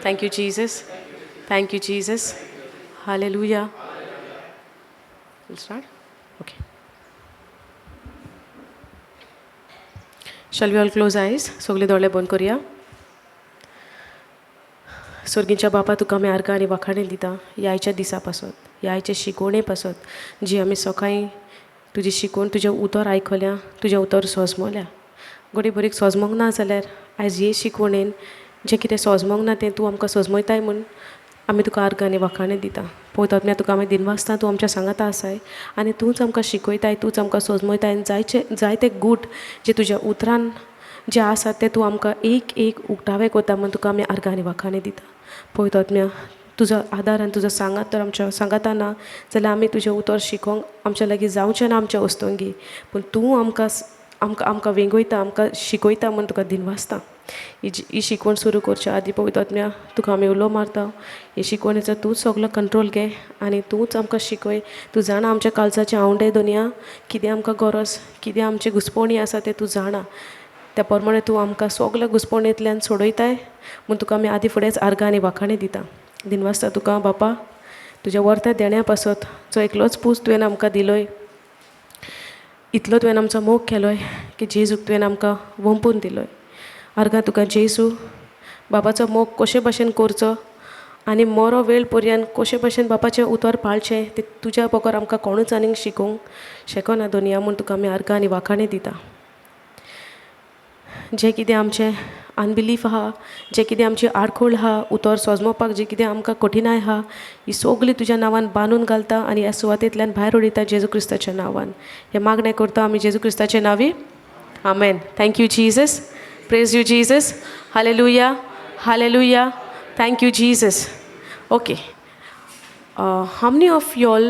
Thank you Jesus. Thank you Jesus. Hallelujah. We'll start? Okay. Shall we all close eyes? सगळे दोळे बंद करुया. सर्गीच्या बापा, तुका आमी आर्गां आनी वाखाणे दिता ह्या आयच्या दिसा पासत, ह्या आयचे शिकवणे पासत, जी आमी सकाळीं तुजी शिकवण, तुजें उतर आयकल्या, तुजें उतर सोजमोल्या. घोडये बरीक सोजमोंक ना जाल्यार आयज हे शिकवणेन जें कितें सोजमोंक ना तें तूं आमकां सोजमयताय म्हूण आमी तुका आर्गां आनी वाखाणे दिता. पळयता तुका आमी दिनवासता, तूं आमच्या सांगाता आसाय आनी तूंच आमकां शिकयताय, तूंच आमकां सोजमयताय आनी जायचे जायते गूट जे तुज्या उतरान जे आसा ते तूं आमकां एक एक उक्तावे करता म्हूण तुका आमी आर्गां आनी वाखाणे दिता. पळयता तुजो आदार आनी तुजो सांगात तर आमच्या सांगाता ना जाल्यार आमी तुजें उतर शिकोंक आमच्या लागीं जावचें ना आमच्या वस्तोंगी, पूण तूं आमकां आमकां आमकां वेंगयता, आमकां शिकयता म्हूण तुका दिनवासता. ही शिकवण सुरू करच्या आदी पवित्र तुका आमी उलो मारता, ही शिकवणेचो तूंच सगलो कंट्रोल घे आनी तूंच आमकां शिकय. तूं जाणा आमच्या काळजाचे आवंडे दुनिया, कितें आमकां गरज, कितें आमची घुसपणी आसा तें तूं जाणा. त्या प्रमाणे तूं आमकां सगल्या घुसपणेंतल्यान सोडयताय म्हूण तुका आमी आदी फुडेंच आर्गां आनी वाखाणे दिता. दिनवासता तुका बापा तुज्या वर्त्या देण्या पासत, जो एकलोच पूत तुवें आमकां दिलोय, इतलो तुवें आमचो मोग केलोय की जेजूक तुवें आमकां वंपून दिलोय. आर्गां तुका जेजू, बाबाचो मोग कशे भाशेन करचो आनी मोरो वेळ पर्यंत कशे भाशेन बापाचें उतर पाळचें तें तुज्या बगर आमकां कोणूच आनीक शिकोवंक शकना दुनिया, म्हूण तुका आमी आर्गां आनी वाखाणे दिता. जें कितें आमचें अनबिलीफ आहा, जें कितें आमची आडखळ आहा उतर सोजमोवपाक, जें कितें आमकां कठिनाय आहा, ही सगळी तुज्या नांवान बांदून घालता आनी ह्या सुवातेंतल्यान भायर उडयता जेजू क्रिस्ताच्या नांवान. हें मागणें करता आमी जेजू क्रिस्ताच्या नांवी, आमेन. Thank you Jesus. Praise you Jesus. Hallelujah. Hallelujah. Thank you Jesus. Okay, how many of y'all,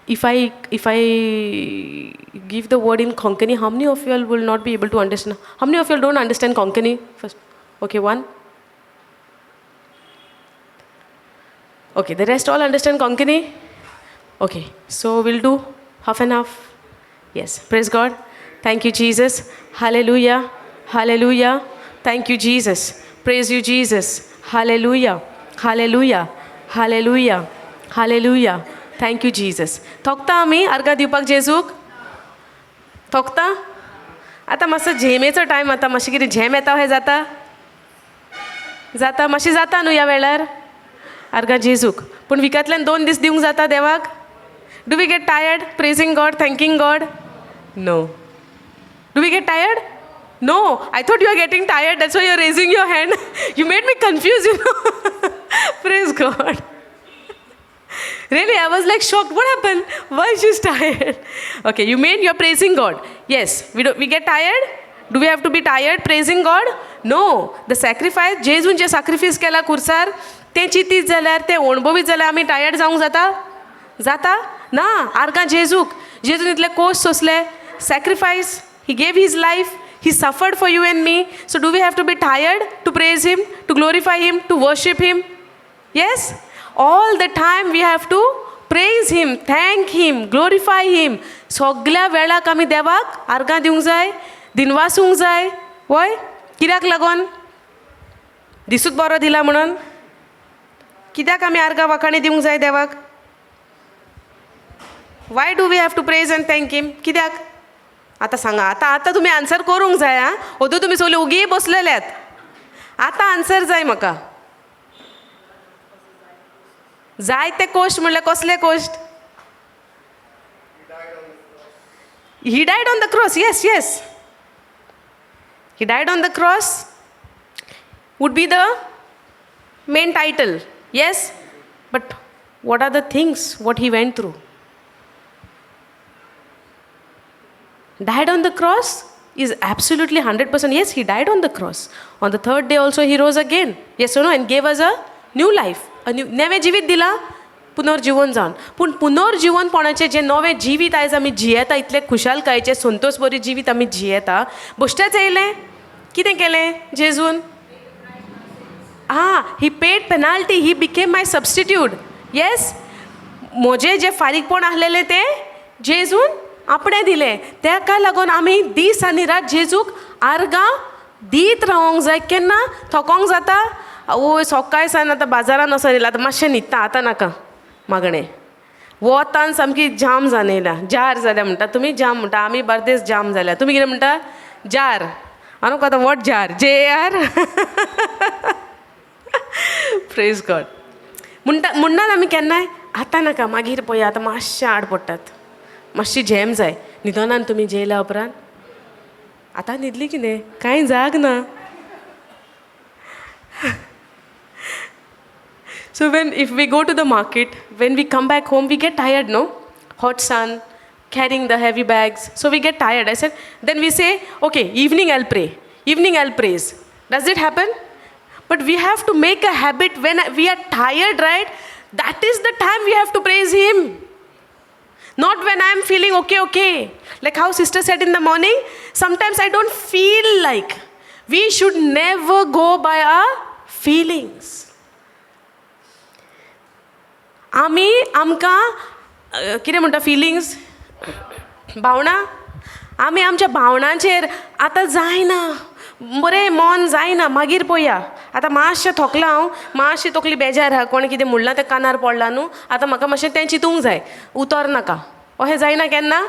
if I give the word in Konkani, how many of y'all will not be able to understand? How many of y'all don't understand Konkani? First, okay, one. Okay, the rest all understand Konkani? Okay, so we'll do half and half. Yes, praise God. Thank you, Jesus. Hallelujah. Hallelujah. Thank you, Jesus. Praise you, Jesus. Hallelujah. Hallelujah. Hallelujah. Hallelujah. Thank you, Jesus. थोकता आमी आर्गां दिवपाक जेजूक? थोकता? आतां मातसो झेमेचो time, आतां मातशें कितें झेम येता हें जाता जाता मातशें जाता न्हू ह्या वेळार आर्गां जेजूक. पूण विकांतल्यान 2 दीस दिवंक जाता देवाक? Do we get tired praising God, thanking God? No. Do we get tired? No. I thought you are getting tired, that's why you are raising your hand. You made me confuse, you know. Praise God. Really, I was like shocked. What happened? Why she's tired? Okay, you mean you're praising God. Yes, we get tired? Do we have to be tired praising God? No. The sacrifice, जेजून जे sacrifice केला खुर्सार, तें चिंतीत जाल्यार, तें अणभवीत जाल्यार आमी tired जावंक जाता? जाता? ना. आर्गां जेजूक. जेजून इतले कोश सोंसले, sacrifice, he gave his life, he suffered for you and me. So do we have to be tired to praise him, to glorify him, to worship him? Yes? All the time we have to praise him, thank him, glorify him. सगल्या वेळाक आमी देवाक आर्गां दिवंक जाय, दिनवासूंक जाय. वय, कित्याक लागोन? दिसूच बरो दिला म्हणून? कित्याक आमी आर्गां वाखाणी दिवंक जाय देवाक? Why do we have to praise and thank him? कित्याक? आतां सांगा, आतां आतां तुमी आन्सर करूंक जाय. आं, ओदू तुमी सगळीं उगी बसलेल्यात, आतां आन्सर जाय म्हाका. जायते कोश्ट म्हणल्यार कसले cost? He died on the cross. Yes, yes. He died on the cross would be the main title. Yes, but what are the things what he went through? Died on the cross is absolutely 100%. Yes, he died on the cross. On the third day also he rose again. Yes or no? And gave us a new life. A new, नवें जिवीत दिलां, पुनर्जिवन जावन. पूण पुनर्जिवनपणाचें जें नवें जिवीत आयज आमी जियेता, इतलें खुशालकायेचें संतोश बरी जिवीत आमी जियेता, बेश्टेंच येयलें? कितें केलें जेजून? आं, he paid penalty, he became my substitute. Yes, म्हजें जें फारीकपण आसलेलें तें जेजून आपणें दिलें. ताका लागून आमी दीस आनी रात जेजूक आर्गां दीत रावोंक जाय. केन्ना थकोंक जाता? आवय सोकाय सान आतां बाजारान वचोन येयला, आतां मातशें न्हिदता, आतां नाका मागणें. वोतान सामकी जाम जावन येयला, जार जाल्या म्हणटा तुमी, जाम म्हणटा आमी बार्देस जाम जाल्या. तुमी कितें म्हणटा? जार. हांव आता what jar, J A R. Praise God. म्हणटा म्हणनात आमी केन्नाय आतां नाका, मागीर पळया, आतां मातशें आड पडटात, मातशी झेम जाय. न्हिदोनान तुमी जेयल्या उपरांत? आतां न्हिदली कितें, कांय जाग ना. So when if we go to the market, when we come back home, we get tired, no? Hot sun, carrying the heavy bags. So we get tired. I said, then we say, okay, evening I'll pray. Evening I'll praise. Does it happen? But we have to make a habit when we are tired, right? That is the time we have to praise Him. Not when I am feeling okay, okay. Like how sister said in the morning, sometimes I don't feel like. We should never go by our feelings. आमी आमकां कितें म्हणटा feelings, भावनां, आमी आमच्या भावनांचेर आतां जायना, बरें मन जायना, मागीर पळोवया, आतां मातशें थकलां हांव, मातशी तकली बेजार आहा, कोणें कितें म्हणलां तें कानार पडलां न्हू, आतां म्हाका मातशें तें चिंतूंक जाय, उतर नाका. अशें जायना केन्ना?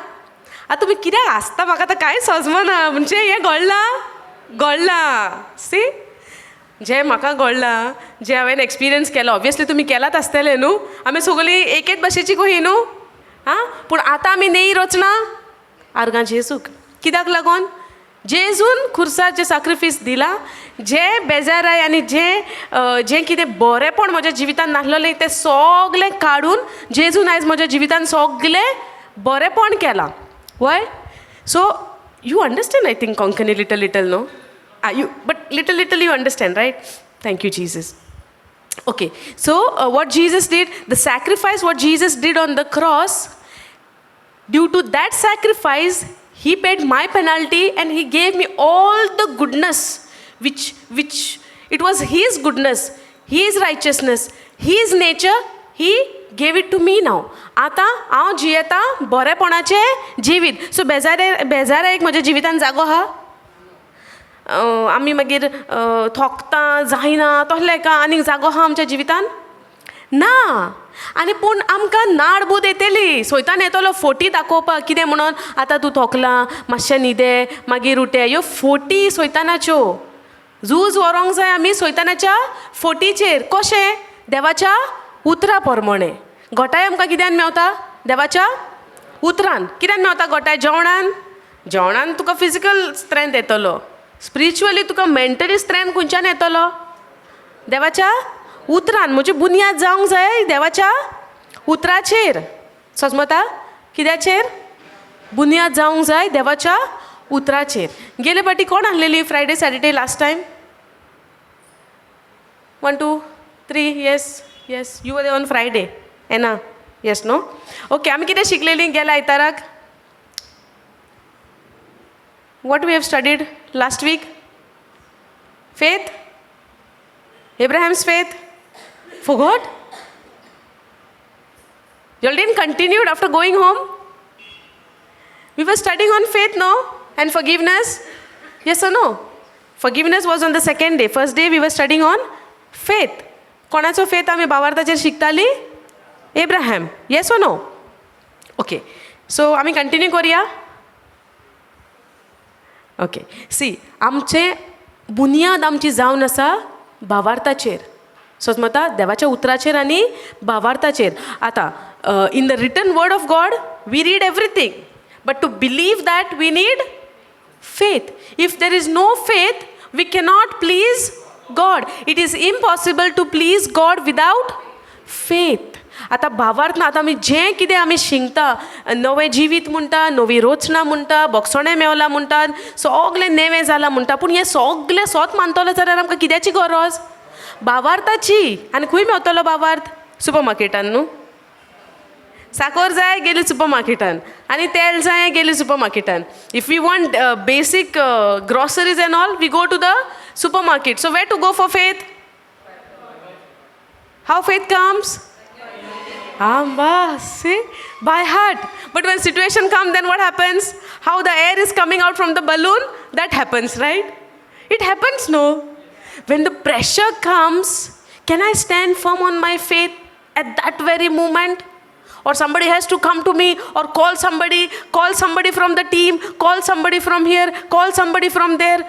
आतां तुमी कित्याक हांसता, म्हाका आतां कांय सजमना. म्हणजे हें घडलां, घडलां. सी, जें म्हाका घडलां, जें हांवें एक्सपिरियन्स केलो, ऑब्वियसली तुमी केलात आसतलें न्हू, आमी सगळीं एकेच भाशेची कही न्हू. आं, पूण आतां आमी नेई रचना आर्गां जेजूक. कित्याक लागोन? जेजून खुर्सार जें साक्रिफीस दिलां, जें बेजाराय आनी जें जें कितें बरेंपण म्हज्या जिवितान नासलेलें तें सगलें काडून जेजून आयज म्हज्या जिवितान सगलें बरेंपण केलां. वय, so you understand I think Konkani little little, no? You but little little you understand, right? Thank you Jesus. Okay, so what Jesus did, the sacrifice what Jesus did on the cross, due to that sacrifice, he paid my penalty and he gave me all the goodness, which it was his goodness, his righteousness, his nature, he gave it to me now. आतां हांव जियेता बरेपणाचें जिवीत. So बेजारे बेजारायेक म्हज्या जिवितान जागो आहा? आमी मागीर थोकता, जायना, तसलें एका आनीक जागो आहा आमच्या जिवितान? ना. आनी पूण आमकां नाडबूद येतली, सोयतान येतलो फोटी दाखोवपाक, कितें म्हणून, आतां तूं थोकला, मातशें न्हिदे, मागीर उठे. ह्यो फोटी सोयतानाच्यो. झूज व्हरोंक जाय आमी सोयतानाच्या फोटीचेर. कशें? देवाच्या उतरा प्रमाणें. घोटाय आमकां कित्यान मेवता? देवाच्या उतरान. कित्यान मेवता घोटाय? जेवणान? जेवणान तुका फिजिकल स्ट्रेंथ येतलो. स्पिरिच्युअली तुका मेंटली स्ट्रेंथ खंयच्यान येतलो? देवाच्या उतरान. म्हजी बुन्याद जावंक जाय देवाच्या उतराचेर. सजमता? कित्याचेर बुन्याद जावंक जाय? देवाच्या उतराचेर. गेले फावटी कोण आहलेली Friday Saturday last time? 1 2 3. Yes, yes, you were on Friday. येना? येस, न्हू? ओके, आमी कितें शिकलेलीं गेल्या आयताराक? What we have studied last week? Faith? Abraham's faith? Forgot? You all didn't continue after going home? We were studying on faith, no? And forgiveness? Yes or no? Forgiveness was on the second day. First day we were studying on faith. कोणाचो faith आमी भावार्थाचेर शिकताली? Abraham. Yes or no? Okay, so आमी continue करुया. Okay, C, आमचें बुन्याद आमची जावन आसा भावार्थाचेर. समजता? देवाच्या उतराचेर आनी भावार्थाचेर. आतां in the written word of God we read everything, but to believe that we need faith. If there is no faith, we cannot please God. It is impossible to please God without faith. आतां भावार्थ ना, आतां आमी जें कितें आमी शिंकता, नवें जिवीत म्हणटा, नवी रचना म्हणटा, भोगसणें मेवलां म्हणटा, सगलें नेवें जालां म्हणटा, पूण हें सगलें सोत मानतलो जाल्यार आमकां कित्याची गरज? भावार्थाची. आनी खंय मेवतलो भावार्थ? सुपर मार्केटान न्हू? साकर जाय, गेली सुपर मार्केटान, आनी तेल जाय, गेली सुपर मार्केटान. If we want basic groceries and all, we go to the supermarket. So where to go for faith? How faith comes? See, by heart. But when situation comes, then what happens? How the air is coming out from the balloon, that happens, right? It happens, no? When the pressure comes, can I stand firm on my faith at that very moment? Or somebody has to come to me or call somebody from the team, call somebody from here, call somebody from there.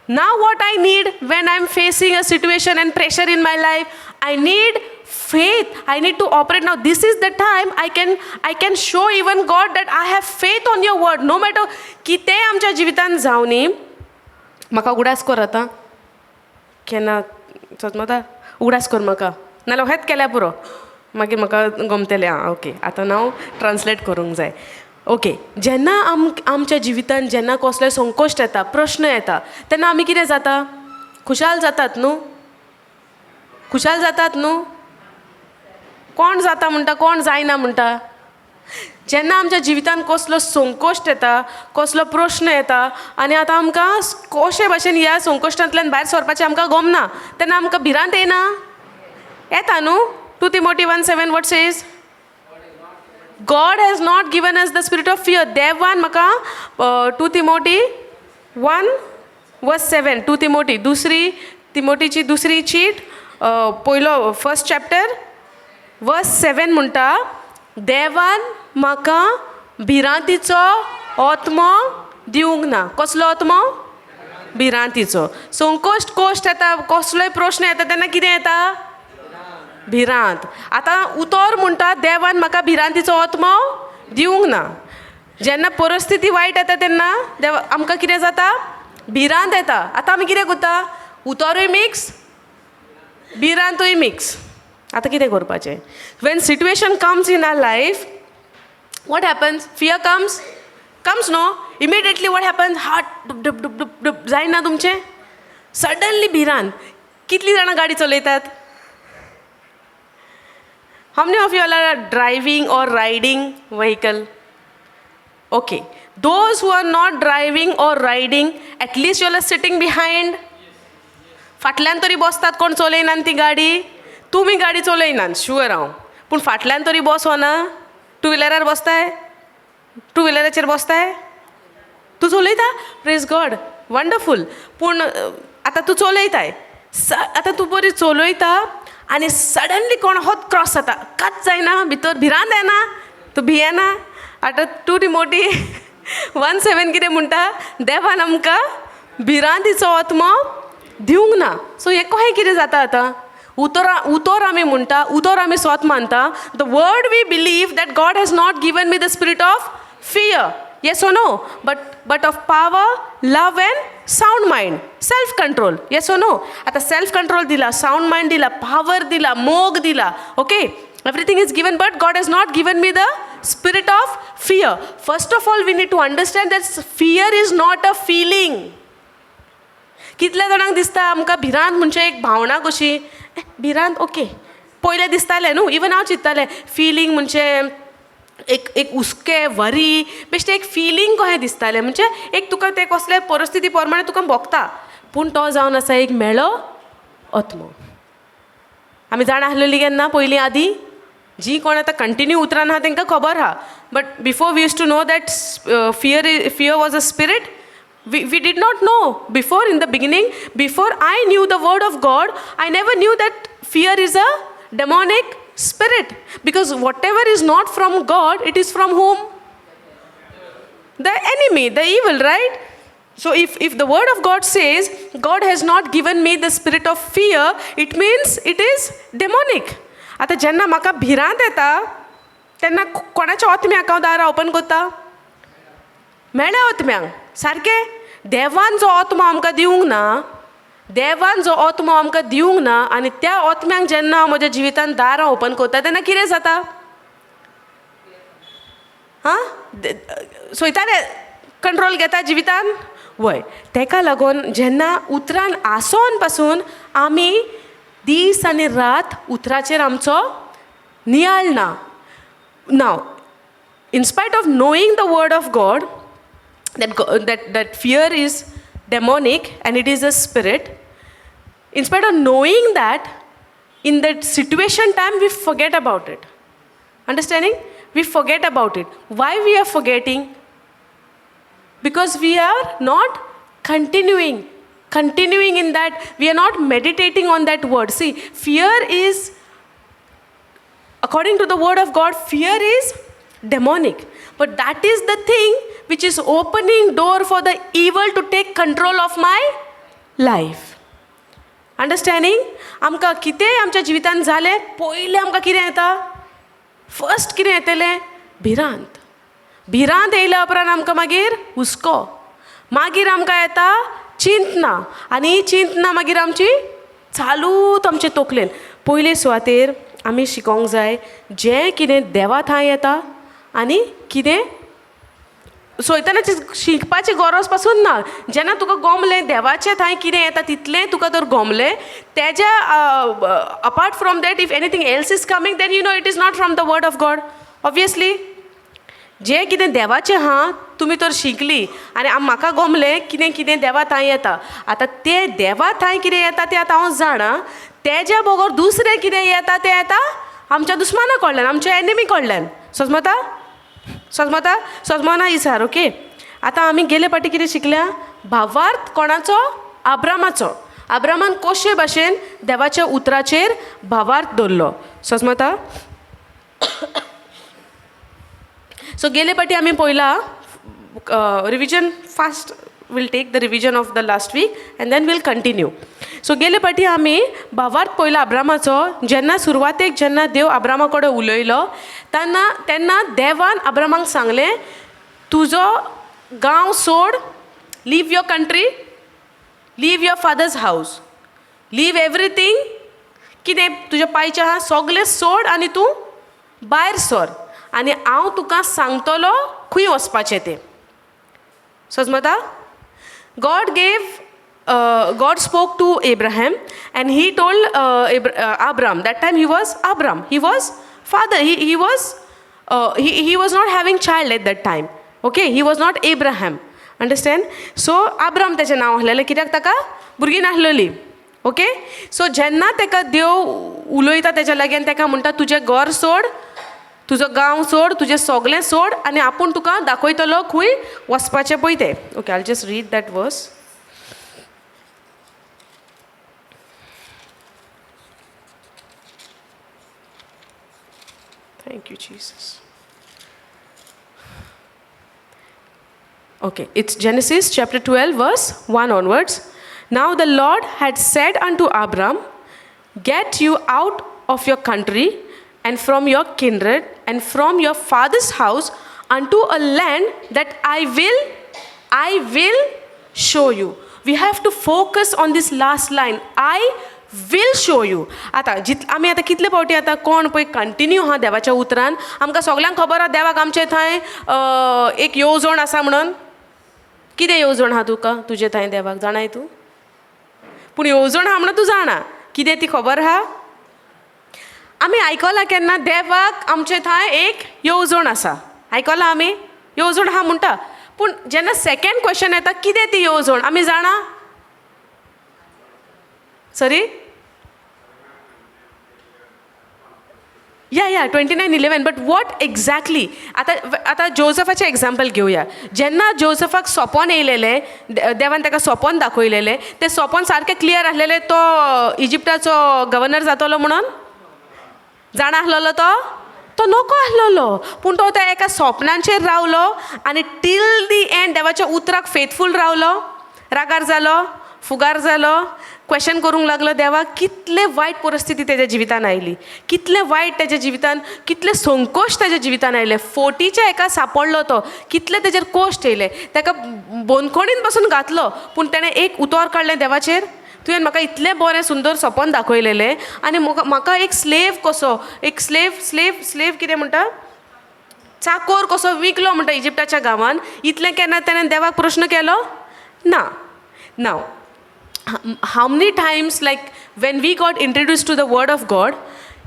Now, what I need when I'm facing a situation and pressure in my life, I need faith. I need to operate now. This is the time I can show even God that I have faith on your word. No matter कितेंय आमच्या जिवितांत जावनी. म्हाका उगडास कर आतां, केन्ना सजमता, उगडास कर म्हाका, नाल्यार हेंच केल्यार पुरो, मागीर म्हाका गमतलें. आं, ओके, आतां हांव ट्रान्सलेट करूंक जाय. ओके, जेन्ना आमच्या जिवितांत जेन्ना कसलें संकश्ट येता, प्रश्न येता, तेन्ना आमी कितें जाता? खुशाल जातात न्हू? खुशाल जातात न्हू? कोण जाता म्हणटा, कोण जायना म्हणटा? जेन्ना आमच्या जिवितांत कसलो संकश्ट येता, कसलो प्रश्न येता आनी आतां आमकां कशे भाशेन ह्या संकश्टांतल्यान भायर सरपाचें आमकां गमना, तेन्ना आमकां भिरांत येना? येता न्हू? 2 Timothy 1:7, what says? God has not given us the spirit of fear. देवान म्हाका, 2 Timothy 1 verse 7, 2 Timothy, दुसरी तिमोटीची दुसरी चीट, पयलो, फर्स्ट चॅप्टर, वर्स 7 म्हणटा, देवान म्हाका भिरांतीचो आत्मो दिवंक ना. कसलो आत्मो? भिरांतीचो. संकश्ट कोश्ट येता, कसलोय प्रश्न येता, तेन्ना कितें येता? भिरांत. आतां उतर म्हणटा, देवान म्हाका भिरांतीचो आत्मो दिवंक ना. जेन्ना परिस्थिती वायट येता तेन्ना देव आमकां कितें जाता? भिरांत येता. आतां आमी कितें करता? उतरूय मिक्स, भिरांतूय मिक्स. आतां कितें करपाचें? When situation comes in our life, what happens? Fear comes, no? Immediately what happens? Heart डुप डुप डुप डुप डुप जायना तुमचें? सडनली भिरांत. कितलीं जाणां गाडी चलयतात? How many of you all are driving or riding vehicle? Okay. Those who are not driving or riding, at least you all are sitting behind. फाटल्यान तरी बसतात. कोण चलयनात ती गाडी? तुमी गाडी चलयनात शुअर हांव, पूण फाटल्यान तरी बसोना? टू व्हिलरार बसताय? टू व्हिलराचेर बसताय? तूं चलयता? Praise God, wonderful. पूण आतां तूं चलयताय, आतां तूं बरी चलयता आनी सडनली कोण होत क्रॉस जाता, कात जायना? भितर भिरांत येना? तूं भियेना? आतां 2 Timothy 1:7 कितें म्हणटा? देवान आमकां भिरांतीचो आत्मो दिवंक ना. सो हें कशें कितें जाता आतां? उतरां, उतर आमी म्हणटा, उतर आमी स्वत मानता. The word we believe that God has not given me the spirit of fear. Yes or no? But of power, love and sound mind, self control. Yes or no? आतां सेल्फ कंट्रोल दिला, sound mind दिला, power दिला, मोग दिला. Okay, everything is given, but God has not given me the spirit of fear. First of all, we need to understand that fear is not a feeling. कितल्या जाणांक दिसता आमकां भिरांत म्हणजे एक भावना कशी? भिरांत, ओके, पयलें दिसतालें न्हू, इवन हांव चिंत्तालें, फिलींग म्हणजे एक एक हुस्के, वरी, बेश्टें एक फिलींग कशें दिसतालें. म्हणजे एक तुका तें कसले परिस्थिती प्रमाणे तुका भोगता. पूण तो जावन आसा एक मेळो आत्मो. आमी जाणा आसलेली केन्ना पयलीं आदीं, जीं कोण आतां कंटिन्यू उतरान आहा तांकां खबर आहा, but before we used to know that fear was a spirit, we did not know before. In the beginning, before I knew the word of God, I never knew that fear is a demonic spirit, because whatever is not from God, it is from whom? The enemy, the evil, right? So if the word of God says God has not given me the spirit of fear, it means it is demonic. आतां जेन्ना म्हाका भिरांत येता तेन्ना कोणाच्या आत्म्याक हांव दारां open करता? मेळ्ळ्या आत्म्यांक. सारकें, देवान जो आत्मो आमकां दिवंक ना, देवान जो आत्मो आमकां दिवंक ना आनी त्या आत्म्यांक जेन्ना हांव म्हज्या जिवितांत दारां ओपन करता तेन्ना कितें जाता? हां, सोयतान कंट्रोल घेता जिवितान. वय, तेका लागून जेन्ना उतरान आसोन पासून आमी दीस आनी रात उतराचेर आमचो नियाळ ना. Now, in spite of knowing the word of God that fear is demonic and it is a spirit, in spite of knowing that, in that situation time we forget about it. Understanding? We forget about it. Why we are forgetting? Because we are not continuing. continuing in that, we are not meditating on that word. See, fear is, according to the word of God, fear is demonic. But that is the thing which is opening door for the evil to take control of my life. Understanding? आमकां कितेंय आमच्या जिवितान जालें, पयलें आमकां कितें येता, first कितें येतलें, भिरांत. भिरांत येयल्या उपरांत आमकां मागीर हुस्को, मागीर आमकां येता चिंतना, आनी ही चिंतना मागीर आमची चालूत आमचे तकलेन. पयले सुवातेर आमी शिकोंक जाय जें कितें देवा थंय येता आनी कितें सैतानाची शिकपाची गरज पासून ना. जेन्ना तुका गोमलें देवाचें थंय कितें येता तितलें तुका तर गोमलें, तेज्या apart from that if anything else is coming then you know it is not from the word of God. Obviously जें कितें देवाचें आहा तुमी तर शिकली आनी म्हाका गोमलें कितें कितें देवा थंय येता. आतां तें देवा थंय कितें येता तें आतां हांव जाणा, तेज्या बगर दुसरें कितें येता तें येता आमच्या दुस्माना कडल्यान, आमच्या एनिमी कडल्यान. सजमता सजमता सजमना इसार. ओके, आतां आमी गेले फाटी कितें शिकल्या, भावार्थ कोणाचो, आब्रामाचो. आब्रामान कशे भाशेन देवाच्या उतराचेर भावार्थ दवरलो. सजमता. सो गेले फाटी आमी पळयला revision fast, will take the revision of the last week and then we'll continue. So गेले फाटी आमी भावार्थ पळयला आब्रामाचो. जेन्ना सुरवातेक जेन्ना देव आब्रामा कडेन उलयलो तेन्ना तेन्ना देवान आब्रामाक सांगलें, तुजो गांव सोड, leave your country, leave your father's house, leave everything, कितें तुज्या पायचें आहा सगलें सोड आनी तूं भायर सर आनी हांव तुका सांगतलो खंय वचपाचें तें. सजमता. God gave, God spoke to Abraham and he told Abram. That time he was Abram. He was father. He was he was not having child at that time. Okay, he was not Abraham. Understand? So Abram तेचें नांव आसलेलें कित्याक ताका भुरगीं नासलेली. Okay, so जेन्ना ताका देव उलयता तेज्या लागीं आनी ताका म्हणटा तुजें घर सोड, तुजो गांव सोड, तुजें सगलें सोड आनी आपूण तुका दाखयतलो खंय वचपाचें पळय तें. Okay, I just read that verse. Thank you Jesus. Okay, it's Genesis chapter 12 verse 1 onwards. Now the Lord had said unto Abram, get you out of your country and from your kindred and from your father's house unto a land that I will show you. We have to focus on this last line, I will show you. आतां आमी आतां कितले फावटी आतां कोण पळय continue आहा देवाच्या उतरान, आमकां सगल्यांक खबर आहा देवाक आमचे थंय एक येवजण आसा म्हणून. कितें येवजण आहा तुका तुजे थंय देवाक जाणाय तूं? पूण येवजण आहा म्हणून तूं जाणा, कितें ती खबर आहा? आमी आयकलां केन्ना देवाक आमचे थंय एक येवजण आसा, आयकलां आमी येवजण आहा म्हणटा. पूण जेन्ना सेकेंड क्वेश्चन येता कितें ती येवजण आमी जाणा? Sorry, yeah yeah 29:11. But what exactly? आतां आतां जोजफाचें एग्जाम्पल घेवया. जेन्ना जोजफाक सोपोन येयलेलें, देवान ताका सोपोन दाखयलेलें, तें सोपोन सारकें क्लियर आसलेलें तो इजिप्टाचो गवर्नर जातलो म्हणून जाणा आसलेलो तो? तो नको आसलेलो, पूण तो त्या एका सोपनांचेर रावलो आनी टील the and देवाच्या उतराक फेथफूल रावलो. रागार जालो, फुगार जालो, क्वेश्चन करूंक लागलो देवाक. कितले वायट परिस्थिती तेज्या जिवितान आयली, कितले वायट तेज्या जिवितान, कितले संकोश तेज्या जिवितान आयले. फोटीच्या एका सांपडलो तो, कितले तेजेर कोश्ट येयले, ताका बंदखणीन पासून घातलो, पूण तेणें एक उतर काडलें देवाचेर, तुवें म्हाका इतलें बरें सुंदर सपन दाखयलेलें आनी म्हाका एक स्लेव कसो, एक स्लेव स्लेव स्लेव कितें म्हणटा, चाकोर कसो विकलो म्हणटा इजिप्टाच्या गांवान. इतलें केन्ना तेणें देवाक प्रश्न केलो ना. Now how many times, like when we got introduced to the word of God,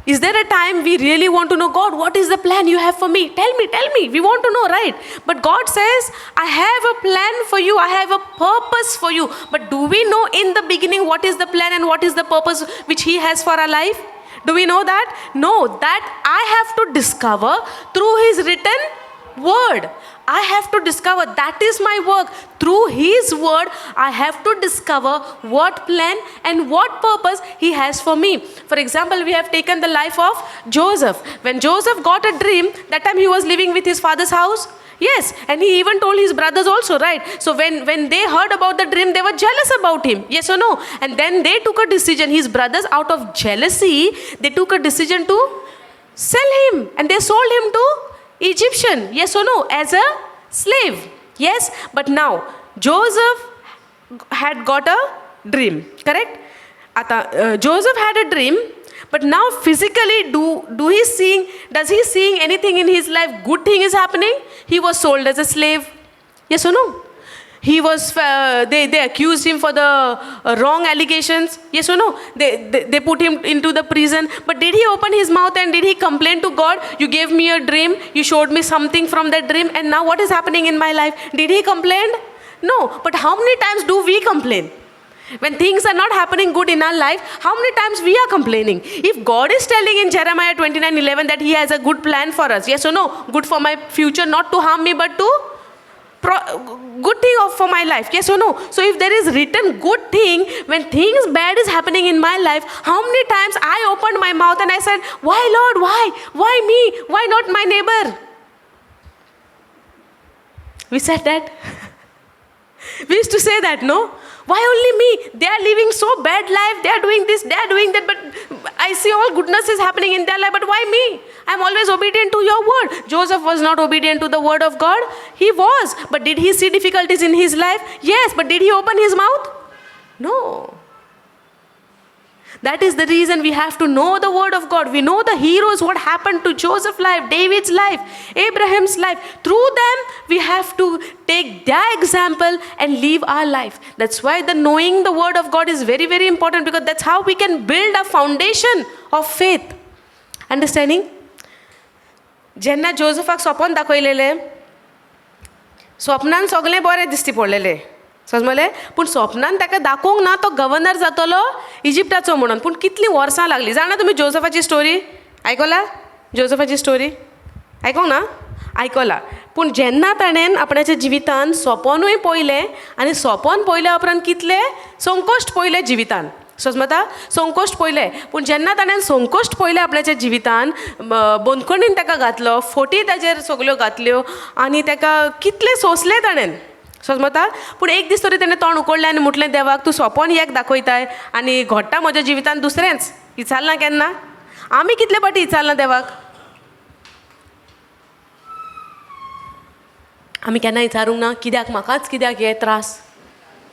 is there a time we really want to know, God, what is the plan you have for me? Tell me, tell me. We want to know, right? But God says, I have a plan for you. I have a purpose for you. But do we know in the beginning what is the plan and what is the purpose which He has for our life? Do we know that? No, that I have to discover through His written Word. I have to discover. That is my work. Through His Word, I have to discover what plan and what purpose He has for me. For example, we have taken the life of Joseph. When Joseph got a dream, that time he was living with his father's house. Yes, and he even told his brothers also, right? So when they heard about the dream, they were jealous about him. Yes or no? And then they took a decision. His brothers, out of jealousy, they took a decision to sell him. And they sold him to Egyptian. Yes or no? As a slave. Yes? But now, Joseph had got a dream. Correct? आता Joseph had a dream, but now physically do he seeing, does he seeing anything in his life good thing is happening? He was sold as a slave. Yes or no? He was they accused him for the wrong allegations. Yes or no? They put him into the prison. But did he open his mouth and did he complain to God? You gave me a dream, you showed me something from that dream, and now what is happening in my life? Did he complain? No. But how many times do we complain? When things are not happening good in our life, how many times we are complaining? If God is telling in Jeremiah 29:11 that He has a good plan for us, yes or no? Good for my future, not to harm me, but to good thing for my life, yes or no? So if there is written good thing, when things bad is happening in my life, how many times I opened my mouth and I said, why Lord, why? Why me? Why not my neighbor? We said that. We used to say that, no? Why only me? They are living so bad life, they are doing this, they are doing that, but I see all goodness is happening in their life, but why me? I'm always obedient to your word. Joseph was not obedient to the word of God. He was. But did he see difficulties in his life? Yes. But did he open his mouth? No. That is the reason we have to know the word of God. We know the heroes, what happened to Joseph's life, David's life, Abraham's life. Through them, we have to take their example and live our life. That's why the knowing the word of God is very, very important, because that's how we can build a foundation of faith. Understanding? जेन्ना जोजफाक सपन दाखयलेलें, स्वप्नान सगळें बरें दिश्टी पडलेलें, समजलें, पूण स्वप्नान ताका दाखोवंक ना तो गव्हर्नर जातलो इजिप्टाचो म्हणून. पूण कितलीं वर्सां लागलीं जाणा तुमी जोजफाची स्टोरी आयकला? जोजफाची स्टोरी आयकोंक ना? आयकला. पूण जेन्ना ताणें आपणाच्या जिवितान सोपोनूय पळयलें आनी सोपोन पळयल्या उपरांत कितले संकोश्ट पळयले जिवितान, समजता, संकोश्ट पळयले. पूण जेन्ना ताणें संकोश्ट पळयले आपल्याच्या जिवितान, बंदखणीन ताका घातलो, फोटी ताजेर सगल्यो घातल्यो आनी ताका कितलें सोंसलें ताणें, समजता. पूण एक दीस तरी तेणें तोंड उकडलें आनी म्हटलें, देवाक तूं सोंपोन एक दाखयताय आनी घडटा म्हज्या जिवितान दुसरेंच. विचारलां केन्ना आमी? कितले फावटी विचारलां देवाक? आमी केन्ना विचारूंक ना कित्याक म्हाकाच कित्याक हे त्रास?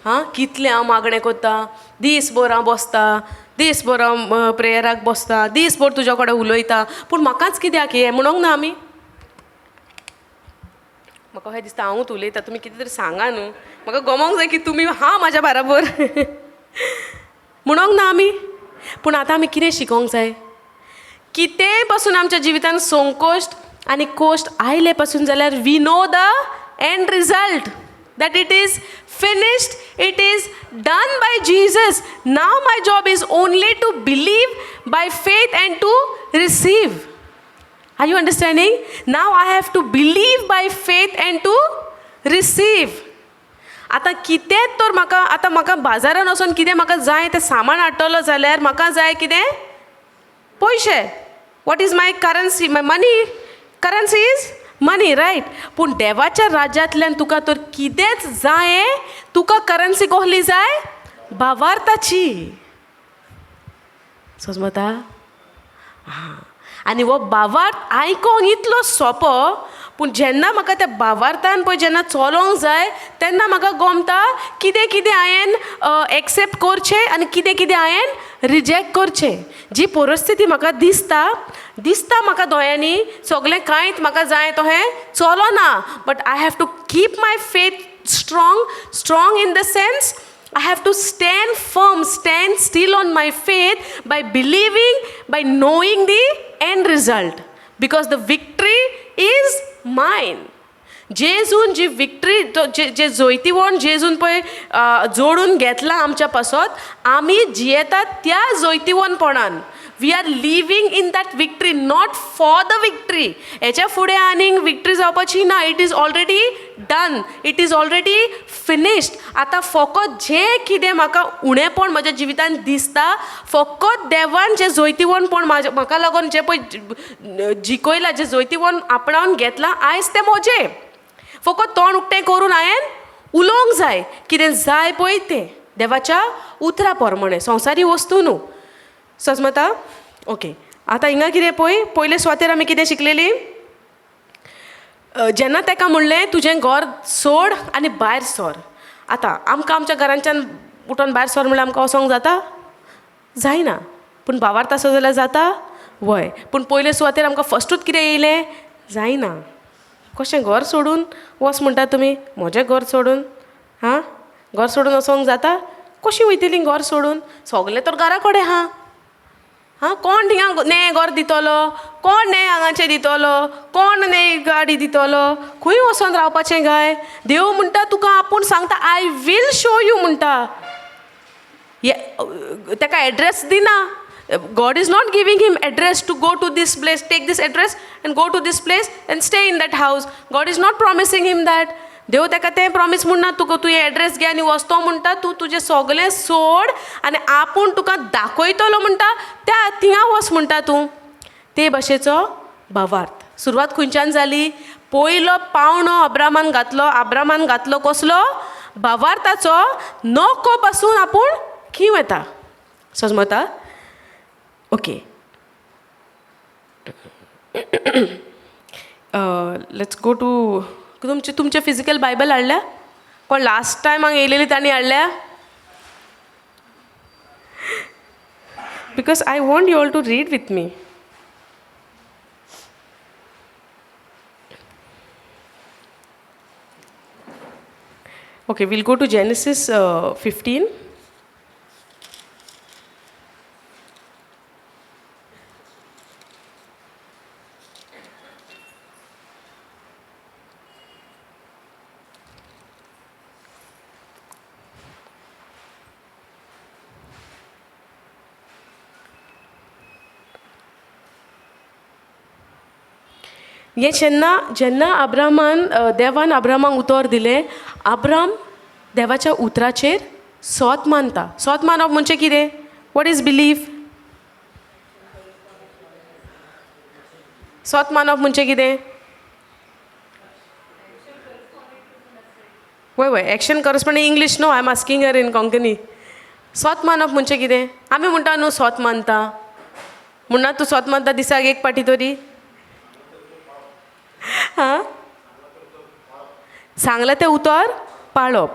हां, कितलें हांव मागणें करता, दीसभर हांव बसता, दीसभर हांव प्रेयराक बसता, दीसभर तुज्या कडेन उलयता, पूण म्हाकाच कित्याक हें म्हणोंक ना आमी? म्हाका अशें दिसता हांवूच उलयता, तुमी कितें तरी सांगा न्हू, म्हाका गमोंक जाय की तुमी हा म्हाज्या बराबर म्हणोंक ना आमी. पूण आतां आमी कितें शिकोंक जाय? कितेंय पासून आमच्या जिवितान संकोश्ट आनी कोश्ट आयले पासून जाल्यार we know the end result, that it is finished, it is done by Jesus. Now my job is only to believe by faith and to receive. Are you understanding? Now I have to believe by faith and to receive. आतां कितेंच तर म्हाका, आतां म्हाका बाजारान वचोन कितें म्हाका जाय तें सामान हाडटलो जाल्यार म्हाका जाय कितें? पयशे. What is my currency? My money. Currency is money, right? पूण देवाच्या राज्यांतल्यान तुका तर कितेंच जाय, तुका करन्सी कसली जाय? भावार्थाची. समजता? हां. आनी हो भावार्थ आयकोंक इतलो सोंपो, पूण जेन्ना म्हाका त्या भावार्थान पळय जेन्ना चलोंक जाय तेन्ना म्हाका गोमता कितें कितें हांवें एक्सेप्ट करचें आनी कितें कितें हांवें रिजेक्ट करचें. जी परिस्थिती म्हाका दिसता, दिसता म्हाका दोळ्यांनी सगळें कांयच म्हाका जाय तशें चलोना, but I have to keep my faith strong, strong in the sense I have to stand firm, stand still on my faith by believing, by knowing the end result. Because the victory is mine. जेजून जी victory, जे जैतिवण जेजून पळय जोडून घेतलां आमच्या पासत, आमी जियेतात त्या जैतिवणपणान. We are living in that victory, not for the victory. हेच्या फुडें आनीक विक्ट्री जावपाची ना. It is already done, it is already finished. आतां फकत जें कितें म्हाका उणेपण म्हज्या जिवितान दिसता, फकत देवान जें जैतिवंतपण म्हाज्या म्हाका लागून जें पळय जिखयलां, जें जैतिवंत आपणावन घेतलां आयज, तें म्हजें. फकत तोंड उक्तें करून हांवें उलोवंक जाय कितें जाय पळय तें देवाच्या उतरा प्रमाणें, संवसारी वस्तू न्हू. सजमता? ओके, आतां हिंगा कितें पळय, पयले सुवातेर आमी कितें शिकलेलीं? जेन्ना ताका म्हणलें तुजें घर सोड आनी भायर सर. आतां आमकां आमच्या घरांच्यान उठोन भायर सर म्हणल्यार आमकां वचोंक जाता? जायना. पूण भावार्थ आसा जाल्यार जाता. वय, पूण पयले सुवातेर आमकां फस्टूच कितें येयलें? जायना. कशें घर सोडून वच म्हणटा तुमी? म्हजें घर सोडून? हां, घर सोडून वचोंक जाता? कशीं वयतलीं घर सोडून? सगलें तर घरा कडेन आहा. हां, कोण थिंगा नें घर दितलो? कोण नें हांगाचें दितलो? कोण नें गाडी दितलो? खंय वचोन रावपाचें काय? देव म्हणटा तुका आपूण सांगता, I will show you म्हणटा. ताका एड्रेस दिना. God is not giving him address to go to this place, take this address and go to this place and stay in that house. God is not promising him that. देव ताका तें promise म्हणना तुका, तूं address घे आनी वच. तो म्हणटा तूं तुजें सगलें सोड आनी आपूण तुका दाखयतलो म्हणटा, त्या थिंगा वच म्हणटा तूं. ते भाशेचो भावार्थ. सुरवात खंयच्यान जाली? पयलो पावणो अब्रामान घातलो. अब्रामान घातलो कसलो? भावार्थाचो. नको पासून आपूण खीं वता. सजमता? ओके, let's go to तुमचे तुमचे फिजिकल बायबल हाडल्या कोण? लास्ट टायम हांगा येयलेली तांणी हाडल्या? Because I want you all to read with me. Okay, we'll go to Genesis 15. हें जेन्ना जेन्ना अब्राहमान, देवान अब्राहमाक उतर दिलें, अब्राहम देवाच्या उतराचेर सोत मानता. सोत मानप म्हणजे कितें? What is belief? सोत मानप म्हणजे कितें? वय वय, एक्शन करस्पॉन्डिंग इंग्लीश न्हू, I am asking her in Konkani. सोत मानप म्हणजे कितें? आमी म्हणटा न्हू सोत मानता म्हणना, तूं सोत मानता दिसाक एक पाटी तरी? हां, सांगलें तें उतर पाळप.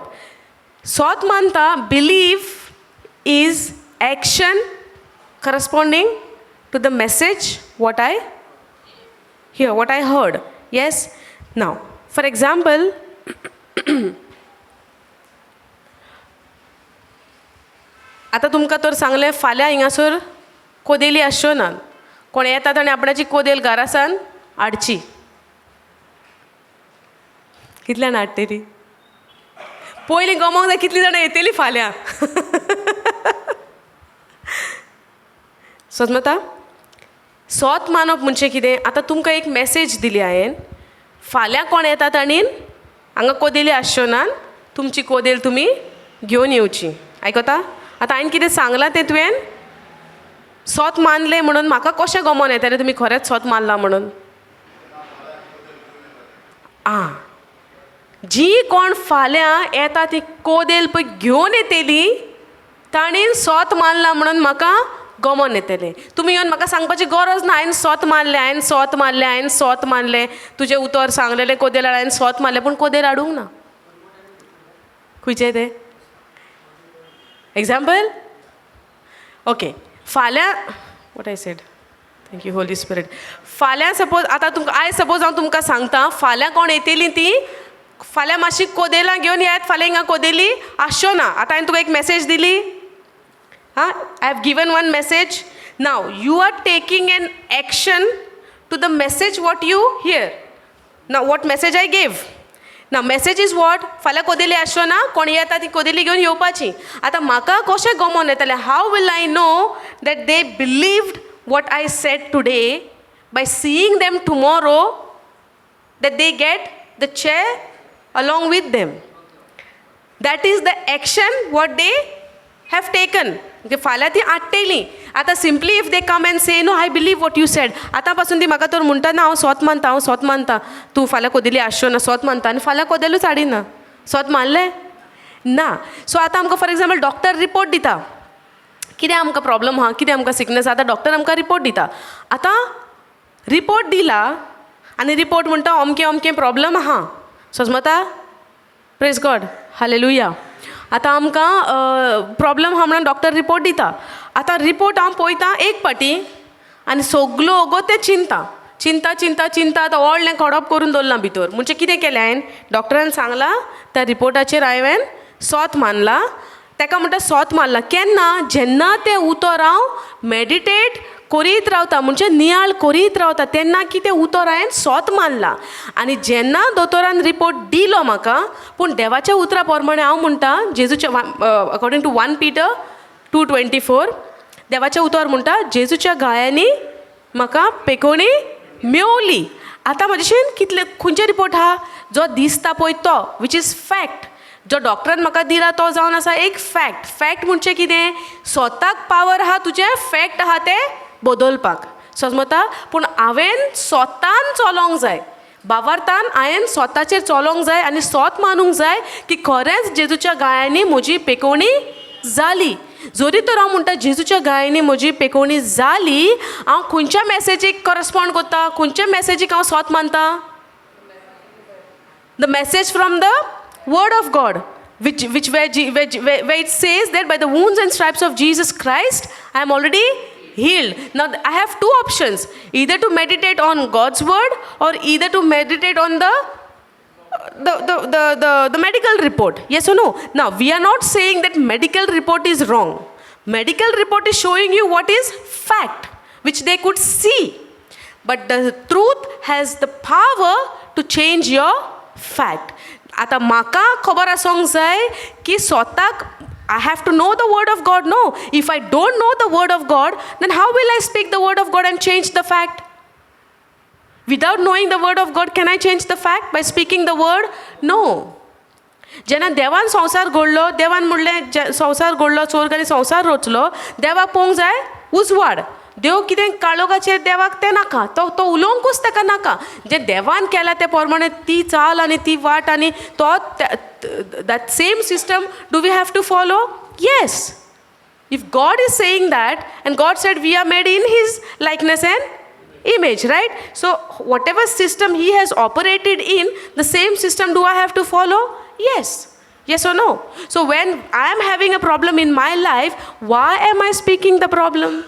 सोत मानता, belief is action corresponding to the message what I hear, what I heard. Yes? Now, for example, आतां तुमकां तर सांगलें, फाल्यां हिंगासर कोदेली आसच्यो ना. कोण येता ताणें आपणाची कोदेल घरासान हाडची. कितल्या जाणां हाडटली? पयलीं गमोंक जाय कितलीं जाणां येतलीं फाल्यां. समजता? सोत मानप म्हणजे कितें? आतां तुमकां एक मॅसेज दिली हांवें, फाल्यां कोण येता ताणीन हांगा कोदेली आसच्यो ना, तुमची कोदेल तुमी घेवन येवची. आयकता? आतां हांवें कितें सांगलां तें तुवें सोत मानलें म्हणून म्हाका कशें गमोन येतलें तुमी खरेंच सोत मानलां म्हणून? आं, जी कोण फाल्यां येता ती कोदेल पळय घेवन येतली, ताणें सोत मानलां म्हणून म्हाका गमोन येतलें. तुमी येवन म्हाका सांगपाची गरज ना, हांवें सोत मारलें, हांवें सोत मारलें, हांवें सोत मारलें, तुजें उतर सांगलेलें कोदेल हाड, हांवें सोत मारलें, पूण कोदेल हाडूंक ना. खंयचें तें एग्जाम्पल? ओके, फाल्यां, what I said, thank you Holy Spirit. फाल्यां सपोज आतां तुमकां, आयज सपोज हांव तुमकां सांगता, फाल्यां कोण येतली ती फाल्यां मातशी कोदेलां घेवन येयात, फाल्यां हिंगा कोदेली आसच्यो ना. आतां हांवें तुका एक मॅसेज दिली. हां, I have given one message. Now you are taking an action to the message what you hear. Now what message I gave? Now message is what? फाल्यां कोदेली आसच्यो ना, कोण येता ती कोदेली घेवन येवपाची. आतां म्हाका कशें गमोन येतलें? How will I know that they believed what I said today by seeing them tomorrow, that they get the chair along with them. That is the action what they have taken. म्हणजे फाल्यां ती आडटेली. आतां simply if they come and say, "No, I believe what you said," आतां पासून ती म्हाका तर म्हणटा, "ना, हांव सोत मानता, हांव सोत मानता, तूं फाल्यां कोदेली आसच्यो ना, सोत मानता," आनी फाल्यां कोदेलूच हाडिना, सोत मानलें ना. सो आतां आमकां फॉर एग्जाम्पल डॉक्टर रिपोर्ट दिता, कितें आमकां प्रॉब्लम आहा, कितें आमकां सिकनस. आतां डॉक्टर आमकां रिपोर्ट दिता. आतां रिपोर्ट दिला आनी रिपोर्ट म्हणटा अमकें अमकें प्रॉब्लम आहा. सजमता? Praise God, hallelujah. आतां आमकां प्रॉब्लम आहा म्हणून डॉक्टर रिपोर्ट दिता. आतां रिपोर्ट हांव पळयता एक पाटी आनी सगलो ओगोत तें चिंता चिंता चिंता चिंता. आतां व्हडलें खडप करून दवरलां भितर. म्हणजे कितें केलें हांवें? डॉक्टरान सांगलां त्या रिपोर्टाचेर हांवें सोत मानलां. ताका म्हणटा सोत मारला केन्ना? जेन्ना तें उतर हांव मेडिटेट करीत रावता, म्हणजे नियाळ करीत रावता, तेन्ना कितें उतर हांवें सोत मानलां. आनी जेन्ना दोतोरान रिपोर्ट दिलो म्हाका, पूण देवाच्या उतरा प्रमाणे हांव म्हणटा, जेजूच्या, according to 1 Peter 2:24, देवाचें उतर म्हणटा, जेजूच्या घायांनी म्हाका पेकोवणी मेवली. आतां म्हजेशेन कितले खंयचे रिपोर्ट आहा? जो दिसता पळय तो, which is fact. जो डॉक्टरान म्हाका दिला तो जावन आसा एक फॅक्ट. फॅक्ट म्हणजे कितें? स्वताक पावर आहा तुजें फॅक्ट आहा तें बदलपाक. समजता? पूण हांवें स्वतान चलोंक जाय. भावार्थान हांवें स्वताचेर चलोंक जाय आनी सोत मानूंक जाय की खरेंच जेजूच्या घायांनी म्हजी पेकोवणी जाली. जरी तर हांव म्हणटा जेजूच्या घायांनी म्हजी पेकोवणी जाली, हांव खंयच्या मॅसेजीक करस्पॉन्ड करता? खंयच्या मॅसेजीक हांव सोत मानता? The message from the word of God, which where it says that by the wounds and stripes of Jesus Christ I am already healed. Now I have two options: either to meditate on God's word or either to meditate on the medical report. Yes or no? Now, we are not saying that medical report is wrong. Medical report is showing you what is fact, which they could see. But the truth has the power to change your fact. आतां म्हाका खबर आसूंक जाय की स्वताक I have to know the word of God. No, if I don't know the word of God, then how will I speak the word of God and change the fact? Without knowing the word of God, can I change the fact by speaking the word? No. जेन्ना देवान संवसार घडलो, देवान म्हणलें, संवसार घडलो, स्वर्ग आनी संवसार रचलो, देवाक पळोवंक जाय उजवाड. देव कितें काळोखाचेर देवाक तें नाका. तो तो उलोवंकूच ताका नाका. जें देवान केलां तें प्रमाणे ती चाल आनी ती वाट आनी तो that same system do we have to follow? Yes. If God is saying that, and God said we are made in His likeness and image, right? So, whatever system He has operated in, the same system do I have to follow? Yes. Yes or no? So, when I am having a problem in my life, why am I speaking the problem?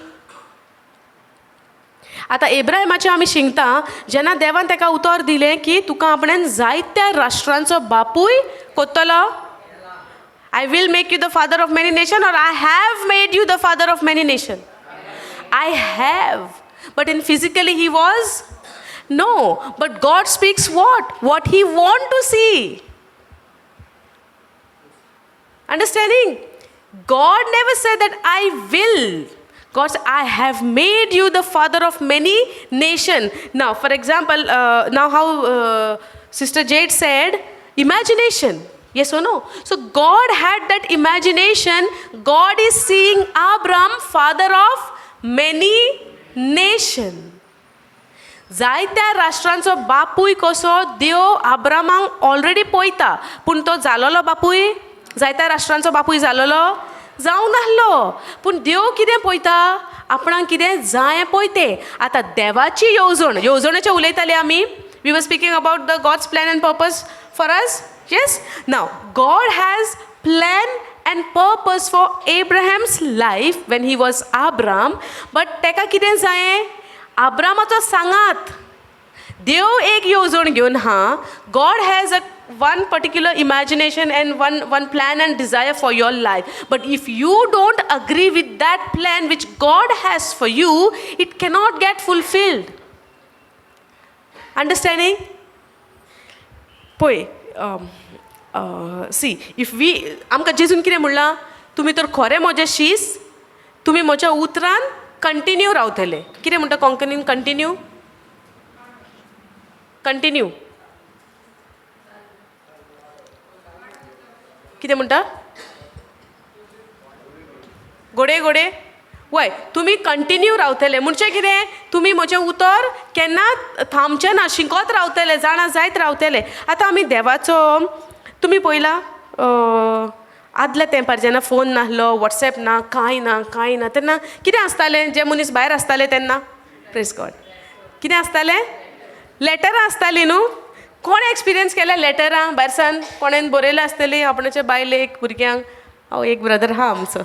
आतां एब्राहिमाचें आमी शिकता, जेन्ना देवान ताका उतर दिलें की तुका आपणें जायत्या राष्ट्रांचो बापूय कोत्तलो, "I will make you the father of many nation," or "I have made you the father of many nation"? I have. But in physically he was? No. But God speaks what? What he want to see. Understanding? God never said that I will. God said, "I have made you the father of many nation." Now, for example, now how Sister Jade said, imagination. Yes or no? So God had that imagination. God is seeing Abram, father of many nation. जायत्या राष्ट्रांचो बापूय कसो देव आब्रामाक already पळयता. पूण तो जालोलो बापूय? जायत्या राष्ट्रांचो बापूय जालोलो? जावंक नासलो. पूण देव कितें पळयता? आपणाक कितें जाय पळय तें. आतां देवाची येवजण, येवजणेचें उलयताले आमी. We were speaking about the God's plan and purpose for us. Yes. Now God has plan and purpose for Abraham's life when he was Abram, but ताका कितें जायें? आब्रामाचो सांगात. देव एक येवजण घेवन हा. God has a one particular imagination and one plan and desire for your life. But if you don't agree with that plan which God has for you, it cannot get fulfilled. Understanding? पळय, C, if we आमकां जेजून कितें म्हणलां? तुमी तर खरें म्हजें शीस, तुमी म्हज्या उतरान कंटिन्यू रावतले. कितें म्हणटा कोंकणीन कंटिन्यू? कंटिन्यू कितें म्हणटा? गोडे गोडे वय, तुमी कंटिन्यू रावतले म्हणजे कितें? तुमी म्हजें उतर केन्ना थांबचें ना, शिकत रावतले, जाणा जायत रावतले. आतां आमी देवाचो, तुमी पळयला आदल्या तेंपार जेन्ना फोन नासलो, वॉट्सएप ना, कांय ना, कांय ना, तेन्ना कितें आसतालें? जे मनीस भायर आसताले तेन्ना, प्रेज गॉड, कितें आसतालें? लॅटरां आसतालीं न्हू. कोणें एक्सपिरियन्स केल्या लॅटरां? भायरसान कोणेन बरयलां आसतलीं आपणाच्या बायलेक, भुरग्यांक. हांव एक ब्रदर आहा आमचो.